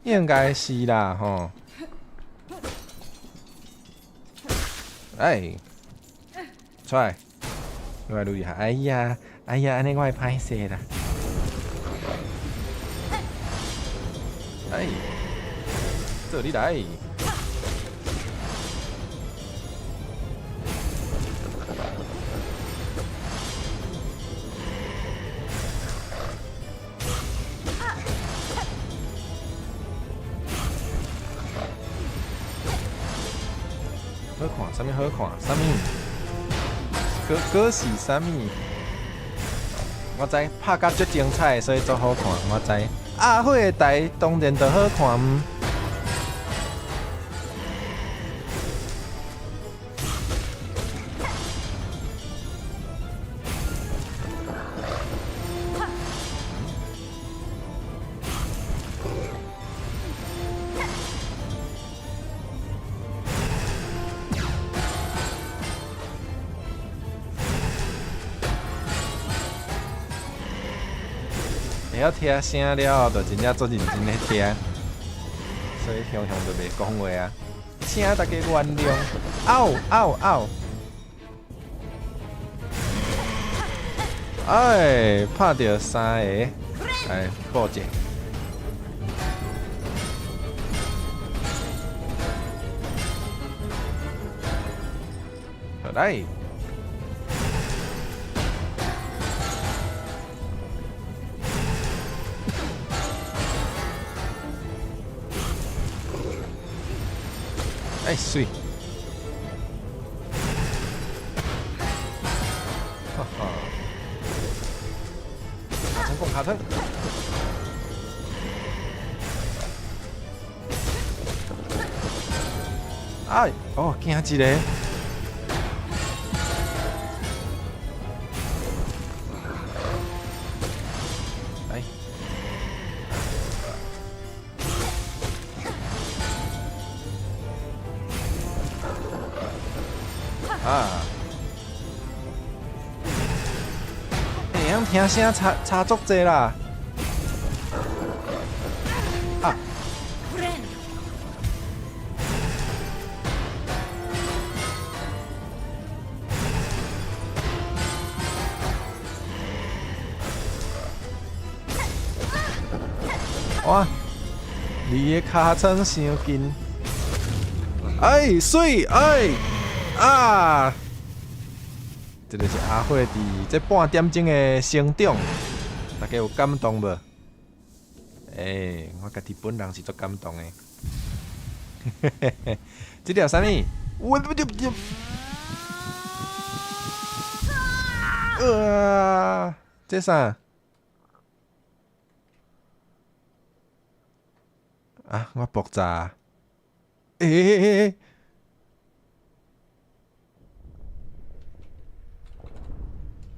應該是啦吼。哎，出來，愈來愈厲害！哎呀，哎呀，按呢我會歹勢啦。哎，這裡來。好看，啥物好看？啥物？閣閣是啥物？我知拍甲足精彩，所以足好看。我知阿火的台當然就好看。會曉聽聲了後，就真正足認真咧聽，所以雄雄就袂講話啊，請大家原諒。嗷嗷嗷！哎，拍著三个，來報者。好來。哎，媠！哈哈，卡成貢卡成。哎，哦，驚一個。來。啊！會曉聽聲差差足濟啦！啊！哇！離个尻川傷近。哎，媠！哎！啊！這個是阿火佇這半點鐘的成長，大家有感動無？欸，我家己本人是足感動的。嘿嘿嘿，這條啥物？我不就就，啊！這啥？啊！我爆炸！欸欸欸欸！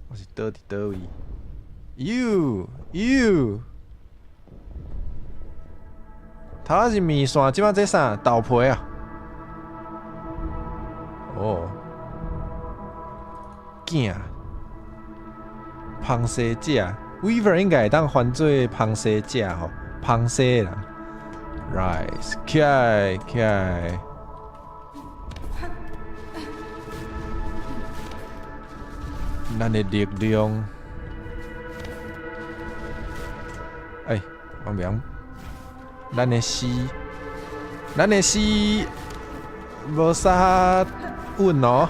我是倒佇佗位？喲喲，頭仔是麵線，這擺這啥豆皮啊？哦，囝，芳西者，Weaver 應該會當翻做芳西者吼，芳西啦。Rise，起來起來。咱的力量，哎，我袂曉，咱的死，咱的死無啥穩哦。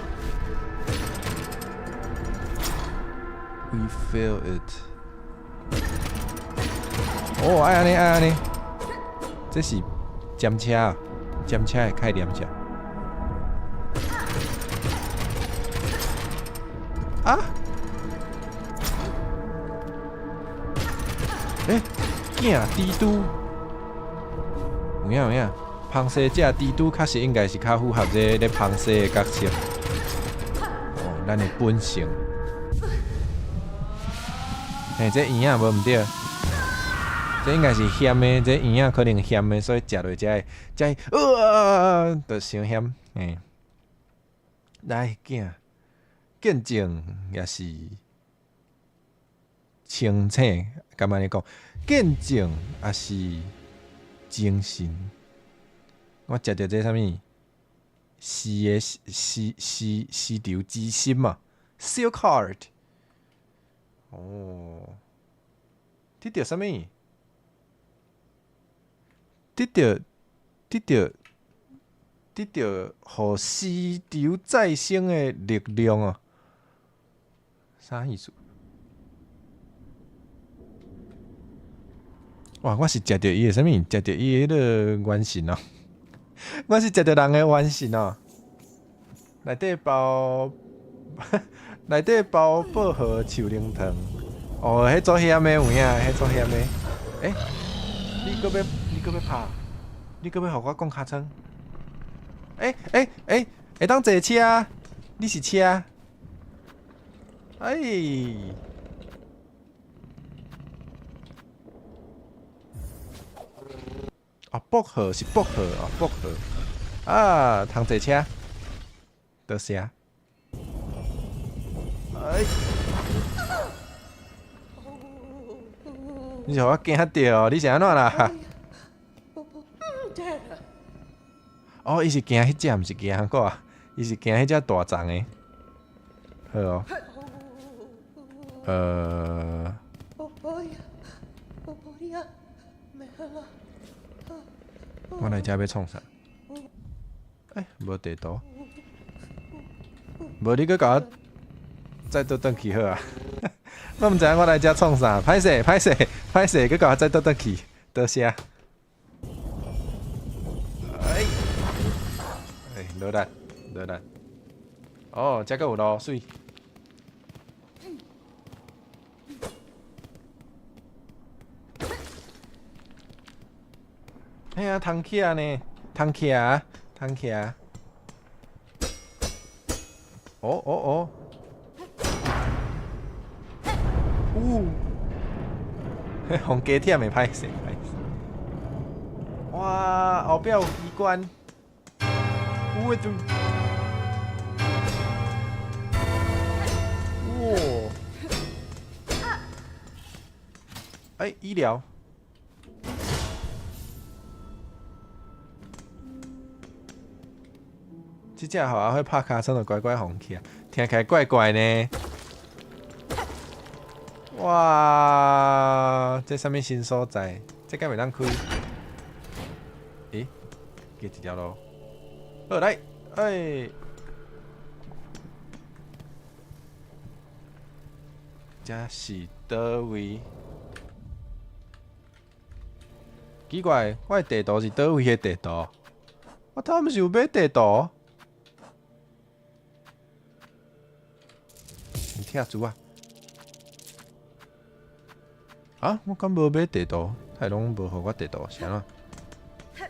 We feel it。哦，愛按呢，愛按呢，這是尖車，尖車的概念者。啊！欸，囝蜘蛛，有影有影，芳西者蜘蛛確實應該是較符合這個咧芳西的角色。哦，咱的本性。嘿，這圓仔無毋對，這應該是鹹的，這圓仔可能鹹的，所以食落才會才會啊，就傷鹹。嘿，來鏡見證也是清醒，敢按呢講？見證也是精神。我食著這啥物？絲的絲絲絲綢之心嘛，Silk Heart。哦，得著啥物？得著得著得著，予絲綢再生的力量啊！啥意思？哇！我是食著伊的啥物？食著伊的彼个元神哦！我是食著人的元神哦！內底包內底包薄荷樹奶糖。哦，彼組鹹的有影，彼組鹹的。欸，你閣欲你閣欲拍？你閣欲予我摃尻川？欸欸欸，會當坐車？你是車？哎！哦，薄荷是薄荷哦，薄荷啊，通坐車，多謝。哎！你是予我驚著，你是按怎啦？哦，伊是驚彼隻，毋是驚我，伊是驚彼隻大鏢的。好哦。我來遮欲創啥？欸，無地圖，無你閣共我再倒轉去好啊！我毋知影我來遮創啥，歹勢歹勢歹勢，閣共我再倒轉去，多謝。哎，哎，落力落力。哦，遮閣有路，媠。嘿啊，通徛呢，通徛，通徛。哦哦哦！嗚，予加忝的，歹勢歹勢。哇，後壁有機關。有的就。哇！欸，醫療。這隻予阿火拍尻川就乖乖放棄啊，聽起來怪怪呢。哇，這啥物新所在？這敢會當開？欸，加一條路。好來，欸，這是佗位？奇怪，我的地圖是佗位的地圖？我頭毋是有買地圖？拆珠啊！啊，我敢無買地圖，他攏無予我地圖，是按怎？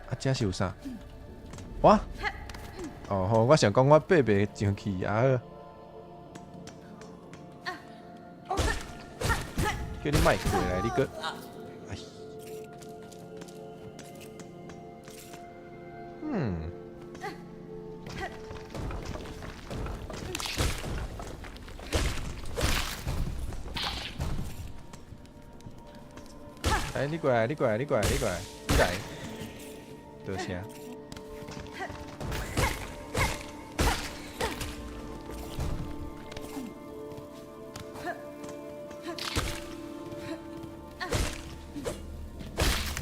啊，這是有啥？哇！哦好，我想講我爬袂上去啊好。叫你莫過來，你閣，哎，嗯。來，你過來，你過來，你過來，你過來，你來，多謝。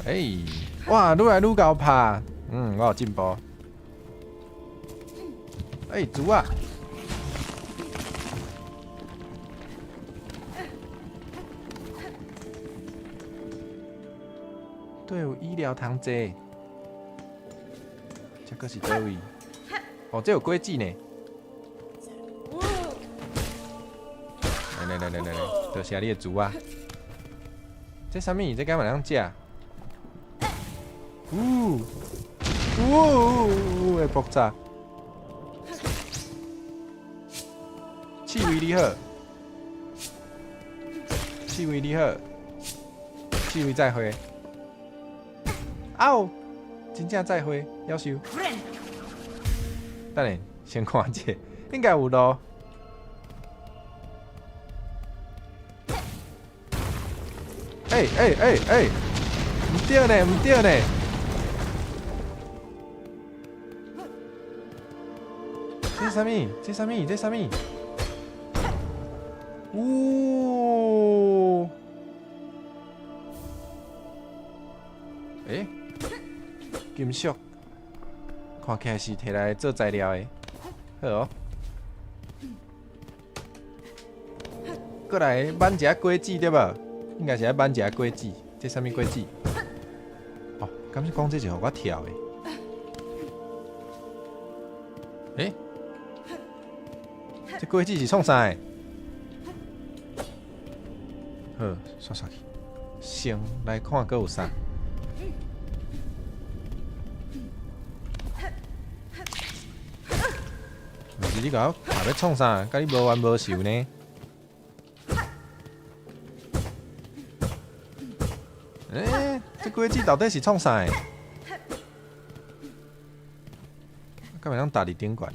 欸，哇，愈來愈𠢕拍，嗯，我有進步。欸，豬仔。對，有醫療通坐。這閣是佗位？哦，這有果子呢。來來來來來來，多謝你的豬仔。這啥物？這敢會當食？嗚嗚會爆炸。刺蝟你好。四位你好，四位再會。嗷，真正再會，夭壽。等下先看者，應該有路。欸欸欸欸，毋對呢，毋對呢。這啥物？這啥物？這啥物？嗚！欸，金屬，看起來是提來做材料的，好哦。過來挽一下果子對無？應該是愛挽一下果子，這啥物果子？哦，敢是講這是予我跳的？欸？這果子是創啥的？好，煞煞去，先來看閣有啥。毋是你共我卡欲創啥？佮你無冤無仇呢？欸，這果子到底是創啥的？敢會當踏佇頂懸？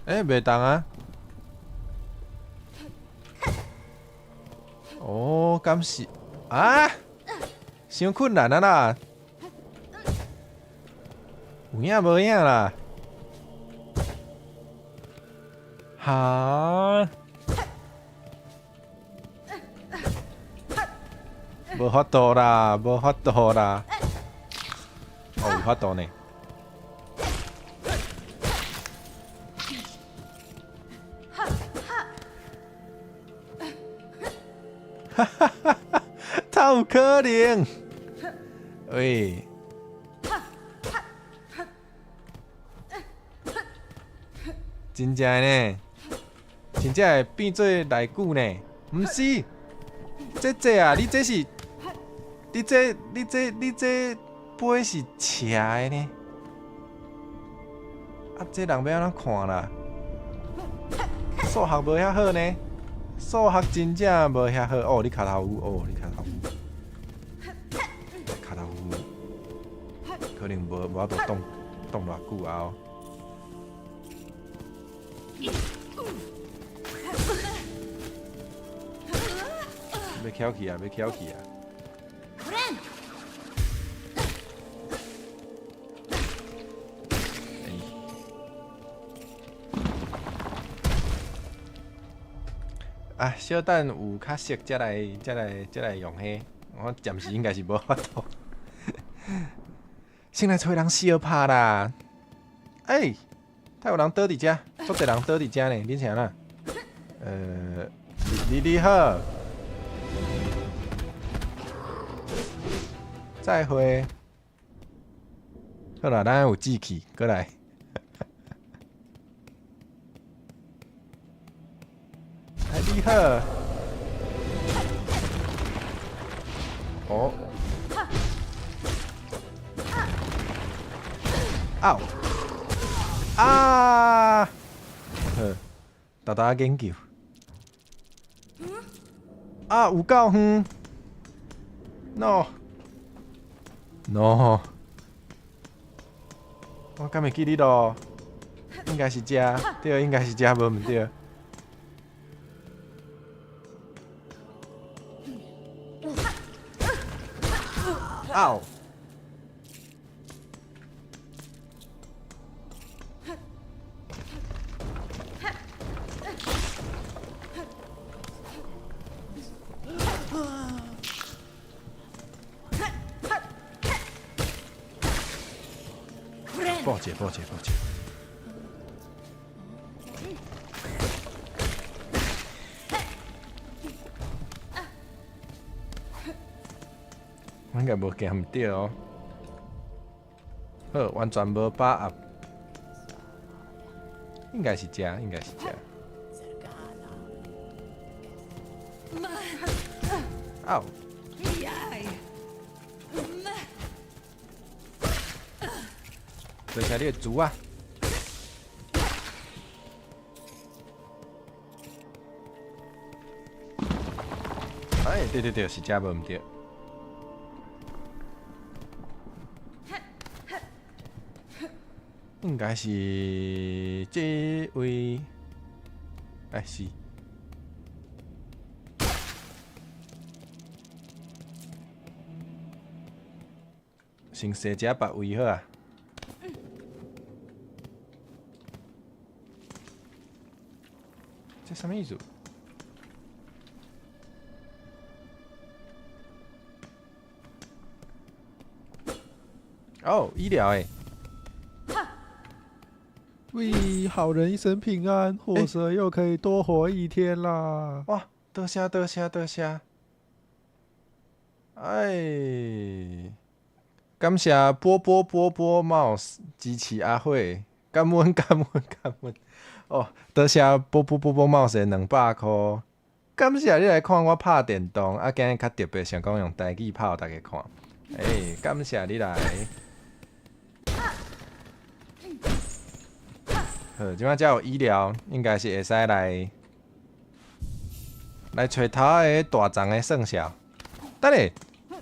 欸，袂動啊！哦，敢是啊？傷困難啊啦！有影無影啦？哈？無法度啦，無法度啦！哦，有法度呢。哈哈哈哈！太有可能？喂，真正呢？真正會變做內久呢？毋是，這啊，你這是，你這你這你這杯是斜的呢？啊，這人欲按怎看啦？數學無遐好呢？數學真正無遐好哦！你跤頭有哦，你跤頭有，跤頭有，可能無法度擋擋偌久啊！欲翘起啊！欲翹起啊！欸啊，小等有較熟，才來、才來、才來用彼。我暫時應該是無法度。先來揣人相拍啦！欸，敢有人倒佇遮，足濟人倒佇遮呢，恁是按怎？你好，再會。好啦，咱有志氣，過來。哎，你好。哦。嗷！啊！好，沓沓研究。啊，有夠遠。No。No。我敢會記得咯？應該是這，對，應該是這，無毋對。嗷！抱歉，抱歉，抱歉。我應該無行毋對哦。好，完全無把握。應該是這，應該是這。嗷！多謝你的豬啊！對對對，是遮無毋對。應該是這位，哎是。先踅遮別位好啊。這啥物意思？哦，醫療的。喂，好人一生平安，火蛇又可以多活一天啦！哇，多謝多謝多謝！哎，感謝波波波波貓支持阿慧，感恩感恩感恩！哦，多謝波波波波貓的200箍，感謝你來看我拍電動，啊，今日較特別，想講用台語拍予大家看。欸，感謝你來。好，這擺才有醫療，應該是會使來來揣頭仔個大叢的算數。等下，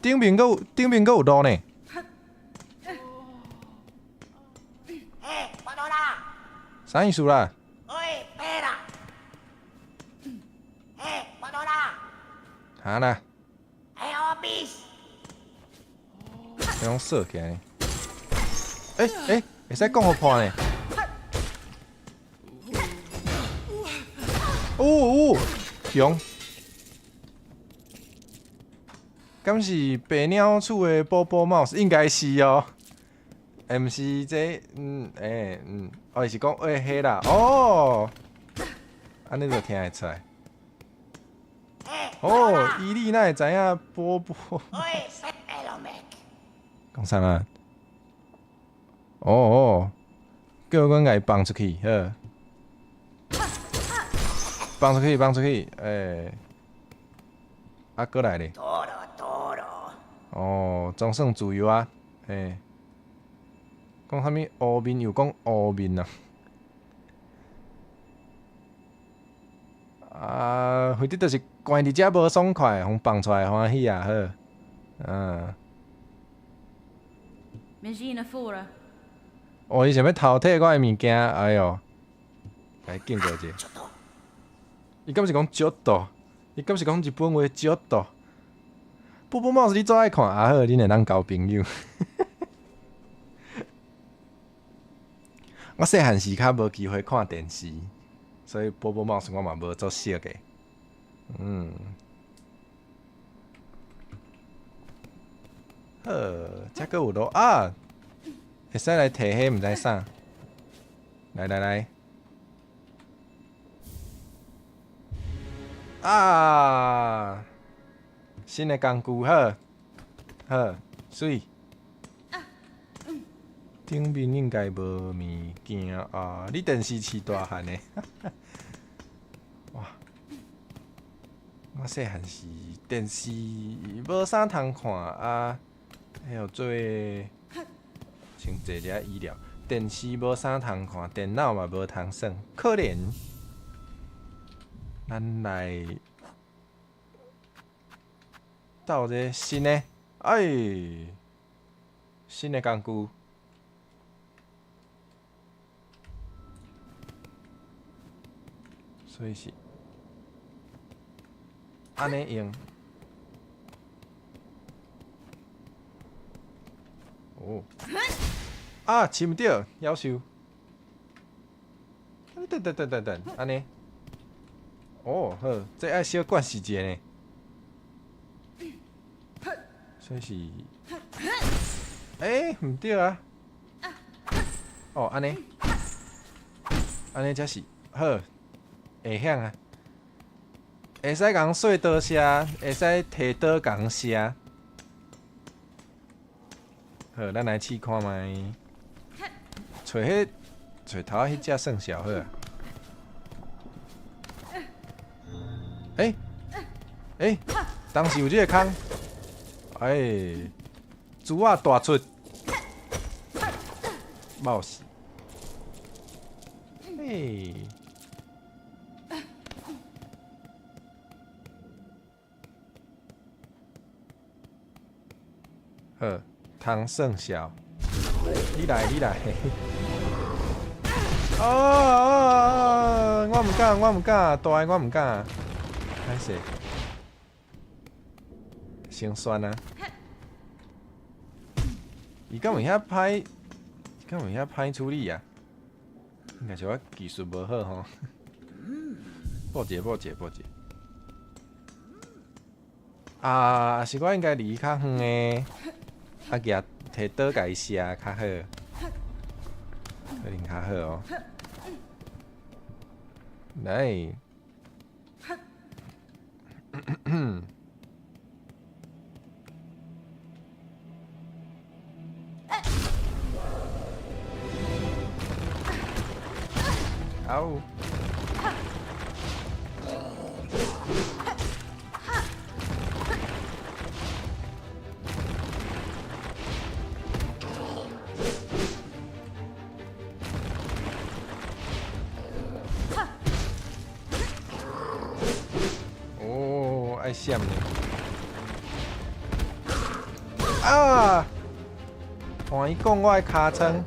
頂面閣有頂面閣有路呢。欸，我到啦。啥意思啦？喂，白啦。欸，我到啦。哈啦？欸，我必。這攏鎖起來。欸欸，會使講予破呢？哦哦，熊！敢是白鳥厝的波波貓？應該是哦。欸，毋是這，嗯，欸，嗯，哦，伊是講欸，彼啦，哦，按呢就聽會出來。哦，伊你哪會知影波波？講啥啊？哦哦，叫阮共伊放出去，好。放出去，放出去，欸，啊，閣來咧。哦，總算自由啊，欸，講啥物烏面又講烏面啊？啊，反正就是關佇遮無爽快，予放出來歡喜啊，好，嗯。哦，伊想欲偷摕我的物件，哎喲，共伊警告者。伊敢是講ちょっと？伊敢是講日本話ちょっと？波波貓是你做愛看，啊好，恁會當交朋友。我細漢時較無機會看電視，所以波波貓我嘛無足熟的。嗯。好，遮閣有路啊！會使來提彼，毋知啥。來來來。啊！新的工具好，好，媠。頂面應該無物件啊！你電視飼大漢的，哇！我細漢時電視無啥通看啊，彼號做先坐遮醫療，電視無啥通看，電腦嘛無通耍，可憐。咱來鬥這新的，哎，新的工具。所以是按呢用。哦，啊，飼毋著，夭壽。等等等等等，按呢。哦，好，這愛小灌時間呢。所以是，欸，毋對啊。哦，按呢，按呢才是好，會曉啊。會使共細刀射，會使提刀共射。好，咱來試看覓。揣彼，揣頭仔彼隻算數好啊。欸欸，當時有這个空，欸，豬仔大出，冒死，欸，好，通算小，你來你來。哦哦，我毋敢，我毋敢，大的我毋敢。歹勢，先算啊。伊敢有遐歹？敢有遐歹處理啊？應該是我技術無好吼。報捷報捷報捷。啊，是我應該離較遠的，啊，舉提刀共伊射較好，可能較好哦。來。嗷！哦，愛閃呢！啊！換伊講我的尻川。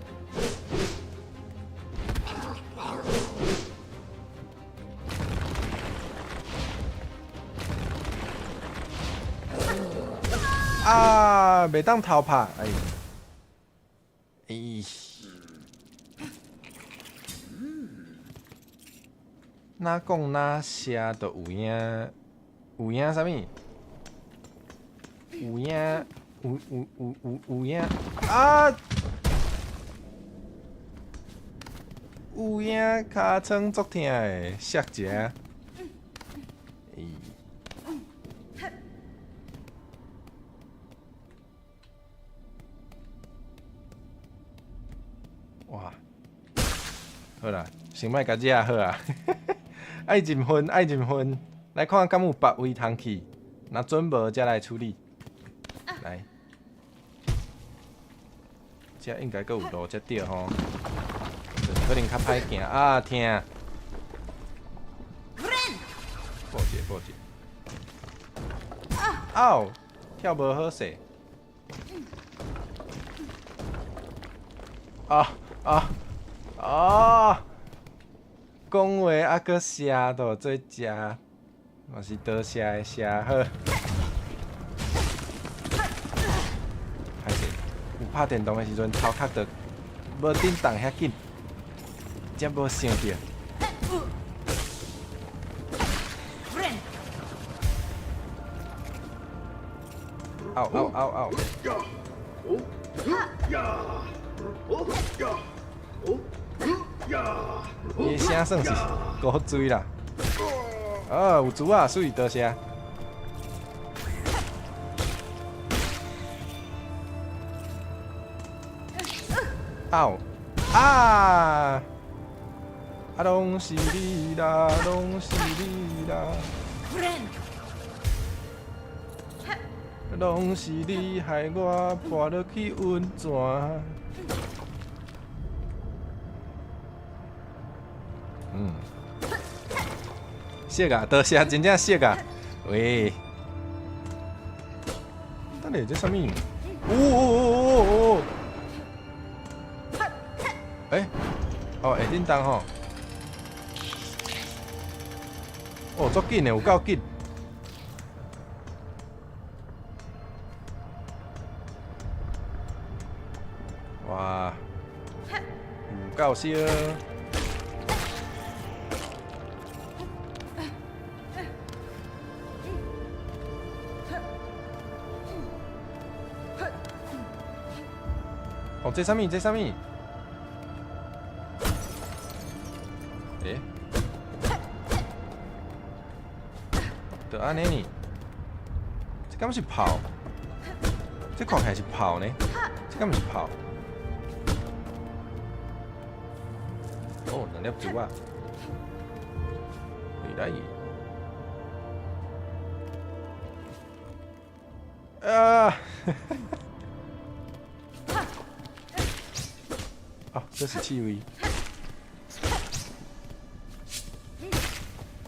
啊！袂當偷拍，哎，哎，哪講哪射都有影，有影啥物？有影，有有有有有影啊！有影尻川足疼的，摔一下。哎。哇，好啦，先莫共食好啊。愛認分，愛認分，來看敢有別位通去，若準無才來處理。來，這應該閣有路才對吼，可能較歹行啊，疼。報捷報捷。嗷，跳無好勢。啊啊啊！講話啊，閣射到做食，嘛是多謝的射好。歹勢，有拍電動的時陣，頭殼就無振動遐緊，才無想著。嗷嗷嗷嗷！伊的聲算是古錐啦。哦，有珠仔，媠，多謝。嗷啊！啊，攏是你啦，攏是你啦，攏是你害我跋落去溫泉。嗯，熟啊，多謝，真正熟啊！喂，等下這啥物？哦哦哦哦哦！欸，哦，會振動吼。哦，足緊的，有夠緊。哇，有夠燒。哦，這啥物？這啥物？欸？就按呢呢？這敢是炮？這看起來是炮呢？這敢毋是炮？哦，兩粒珠仔，來。啊！哦，這是刺蝟。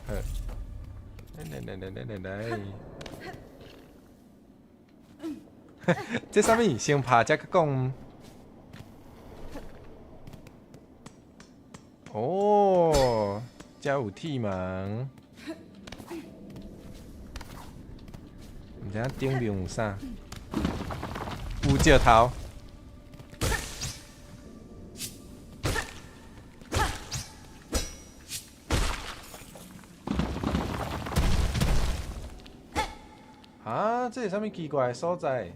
好，來來來來來來來。這啥物？先拍才閣講。哦，遮有鐵門。毋知影頂面有啥？有石頭。啊！這是啥物奇怪的所在？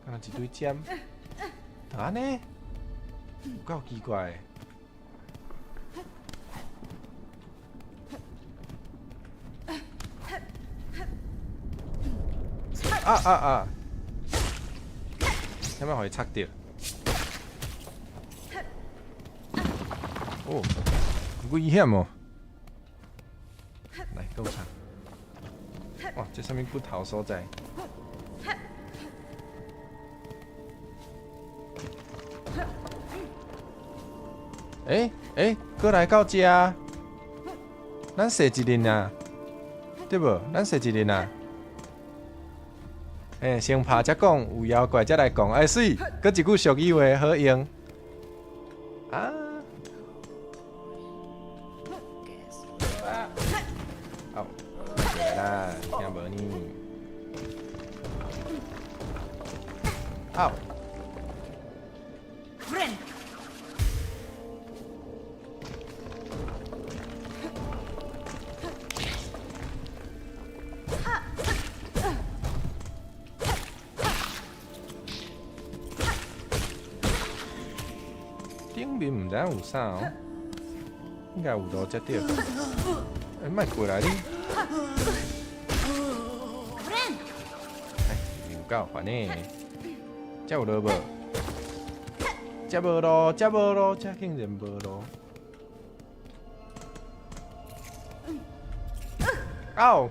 敢若一堆針，就按呢？有夠奇怪的。啊啊啊！啥物予伊插著？哦，危險哦！來，夠長。哇，這啥物骨頭所在？欸欸，閣來到遮，咱踅一輪啊，對無？咱踅一輪啊。欸，先拍才講，有妖怪才來講。欸，媠，閣一句俗語話好用。啊！哦，來啦，聽無呢？哦。頂面毋知影有啥哦，應該有路才對。欸，莫過來你！哎，有夠煩的，遮有路無？遮無路，遮無路，遮竟然無路。嗷！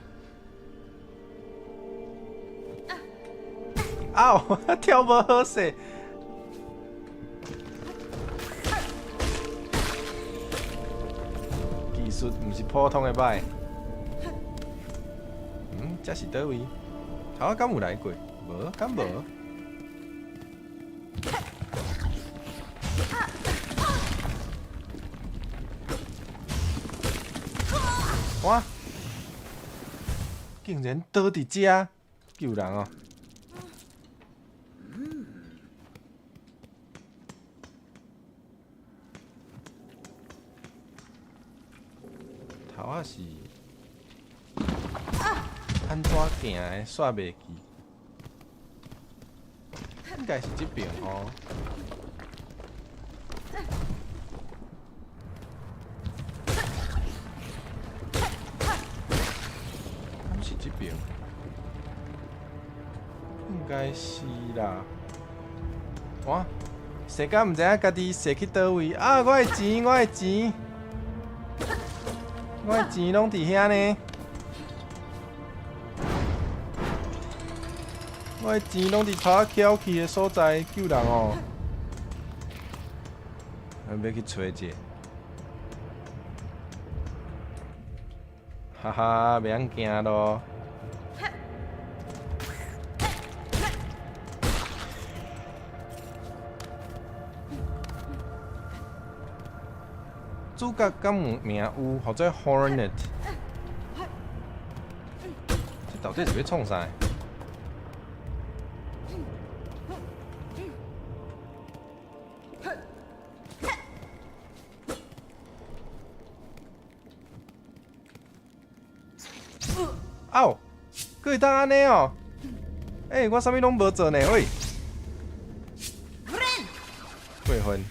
嗷！跳無好勢。技術毋是普通的歹。嗯，這是佗位？頭仔敢有來過？無，敢無？哇！竟然倒佇遮，救人哦！頭仔是按怎行的？煞袂記，應該是這邊哦。敢是這邊？應該是啦。哇！踅甲毋知影家己踅去佗位啊！我的錢，我的錢，我的錢攏佇遐呢。我的錢攏佇頭仔翹去的所在救人哦。我欲去揣者。哈哈，袂曉行咯。主角敢有名有號做 Hornet？這到底是欲創啥？嗷！閣會當按呢哦？欸，我啥物攏無做呢？喂！過分！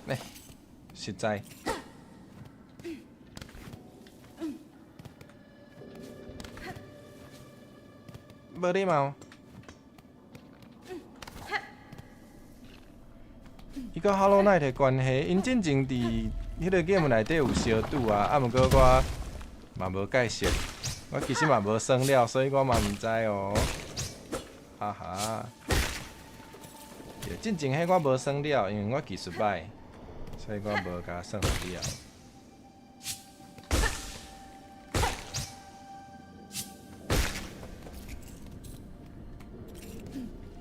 來，實在。無禮貌。伊佮 Hollow Knight 的關係，𪜶進前佇彼个 game 內底有相拄啊，啊，毋過我嘛無解釋，我其實嘛無耍了，所以我嘛毋知哦。哈哈，對，進前彼我無耍了，因為我技術䆀。所以我無共算予了。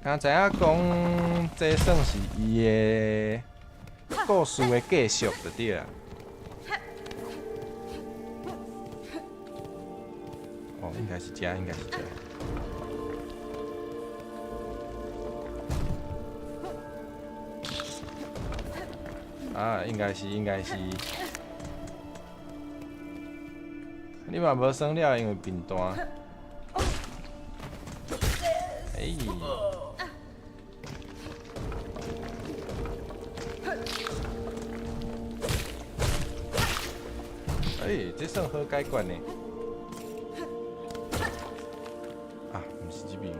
敢知影講，這算是伊的故事的繼續就對啊。哦，應該是這，應該是這。啊，應該是，應該是。你嘛無耍了，因為貧惰。欸。欸，這算好解決呢。啊，毋是這邊。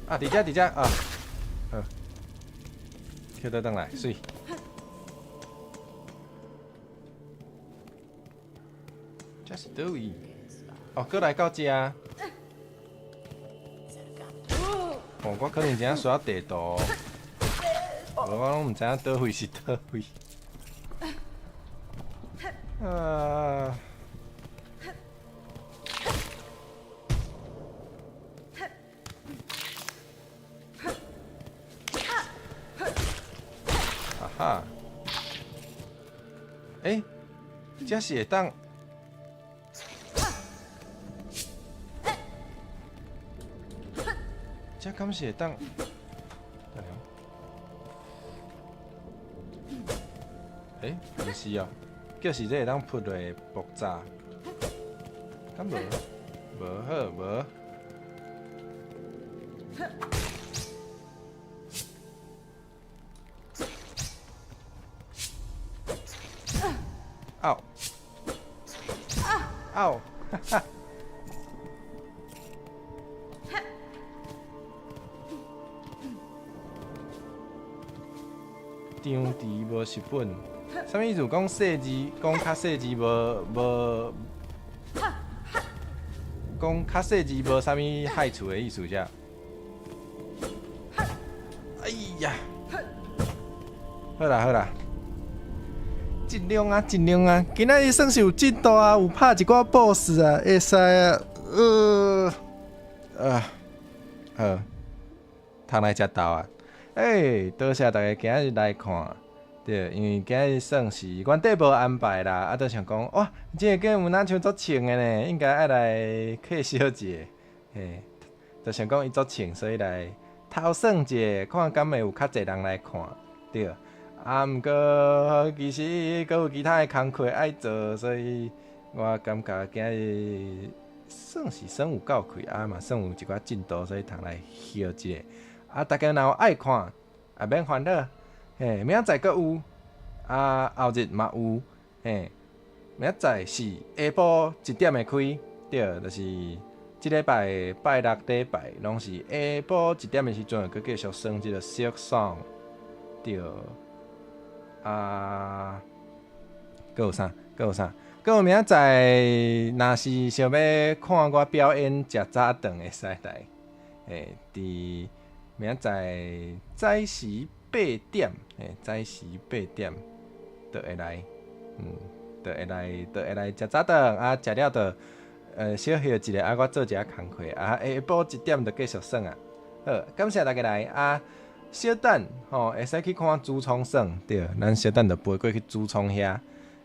啊，佇遮佇遮啊，好，捡倒轉來，媠。這是佗位？哦，閣來到遮。哦，我可能真正需要地圖，無我攏毋知影佗位是佗位。啊！啊哈！欸，這是會當。這敢是會當？等下。欸，毋是哦，就是這會當撲落爆炸。敢無？無好無。嗷！嗷！哈哈。張池無蝕本，啥物意思？講細字，講較細字無無，講較細字無啥物害處的意思啥？哎呀！好啦好啦，盡量啊盡量啊，今仔日算是有進度啊，有拍一寡 boss 啊，會使啊，啊，好，通來食豆啊！欸，多謝大家今仔日來看，對，因為今仔日算是原底無安排啦，啊，就想講，哇，這個 game 若像足穿的呢，應該愛來客小一下，嘿，就想講伊足穿，所以來偷算一下，看敢會有較濟人來看，對。啊，毋過其實閣有其他的工課愛做，所以我感覺今日算是算有夠氣，啊嘛算有一寡進度，所以通來歇一下。啊，大家若有愛看，也免煩惱，嘿，明仔載閣有，啊後日嘛有，嘿，明仔載是下晡一點會開，對，就是這禮拜拜六禮拜攏是下晡一點的時陣，閣繼續耍這個 Silksong，對，啊，閣有啥？閣有啥？閣有明仔載，若是想欲看我表演食早頓，會使來，嘿，佇明仔載早時八點，嘿，早時八點就會來，就會來，就會來食早頓，啊，食了就，小歇一下，啊，我做一下工課，啊，下晡一點就繼續耍啊。好，感謝大家來，啊，小等吼，會使去看主創耍，對，咱小等就飛過去主創遐，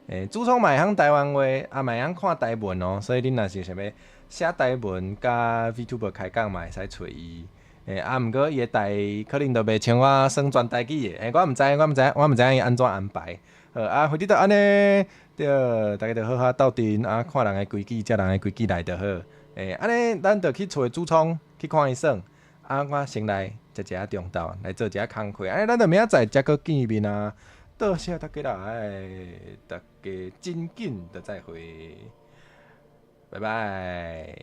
欸，主創嘛會曉台灣話，啊，嘛會曉看台文哦，所以恁若是想欲寫台文，佮 VTuber 開講嘛會使揣伊。欸，啊，毋過伊的台可能就袂像我耍全台語的，欸，我毋知，我毋知，我毋知影伊按怎安排。好，啊，反正就按呢，對，大家就好好鬥陣，啊，看人的規矩，照人的規矩來就好。欸，按呢，咱就去揣主創去看伊耍。啊，我先來食一下中晝，來做一下工課。按呢，咱就明仔載才閣見面啊！多謝大家來，大家真緊就再會，拜拜。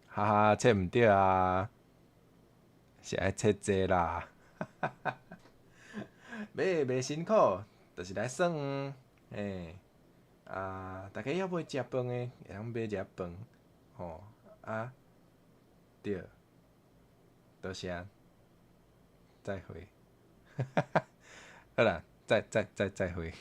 哈哈，切毋對啊，是愛切濟啦。哈哈哈，買袂辛苦，就是來耍，欸。啊，大家猶未食飯的，會當買一飯，吼啊，對，多謝，再會，好啦，再再再再會。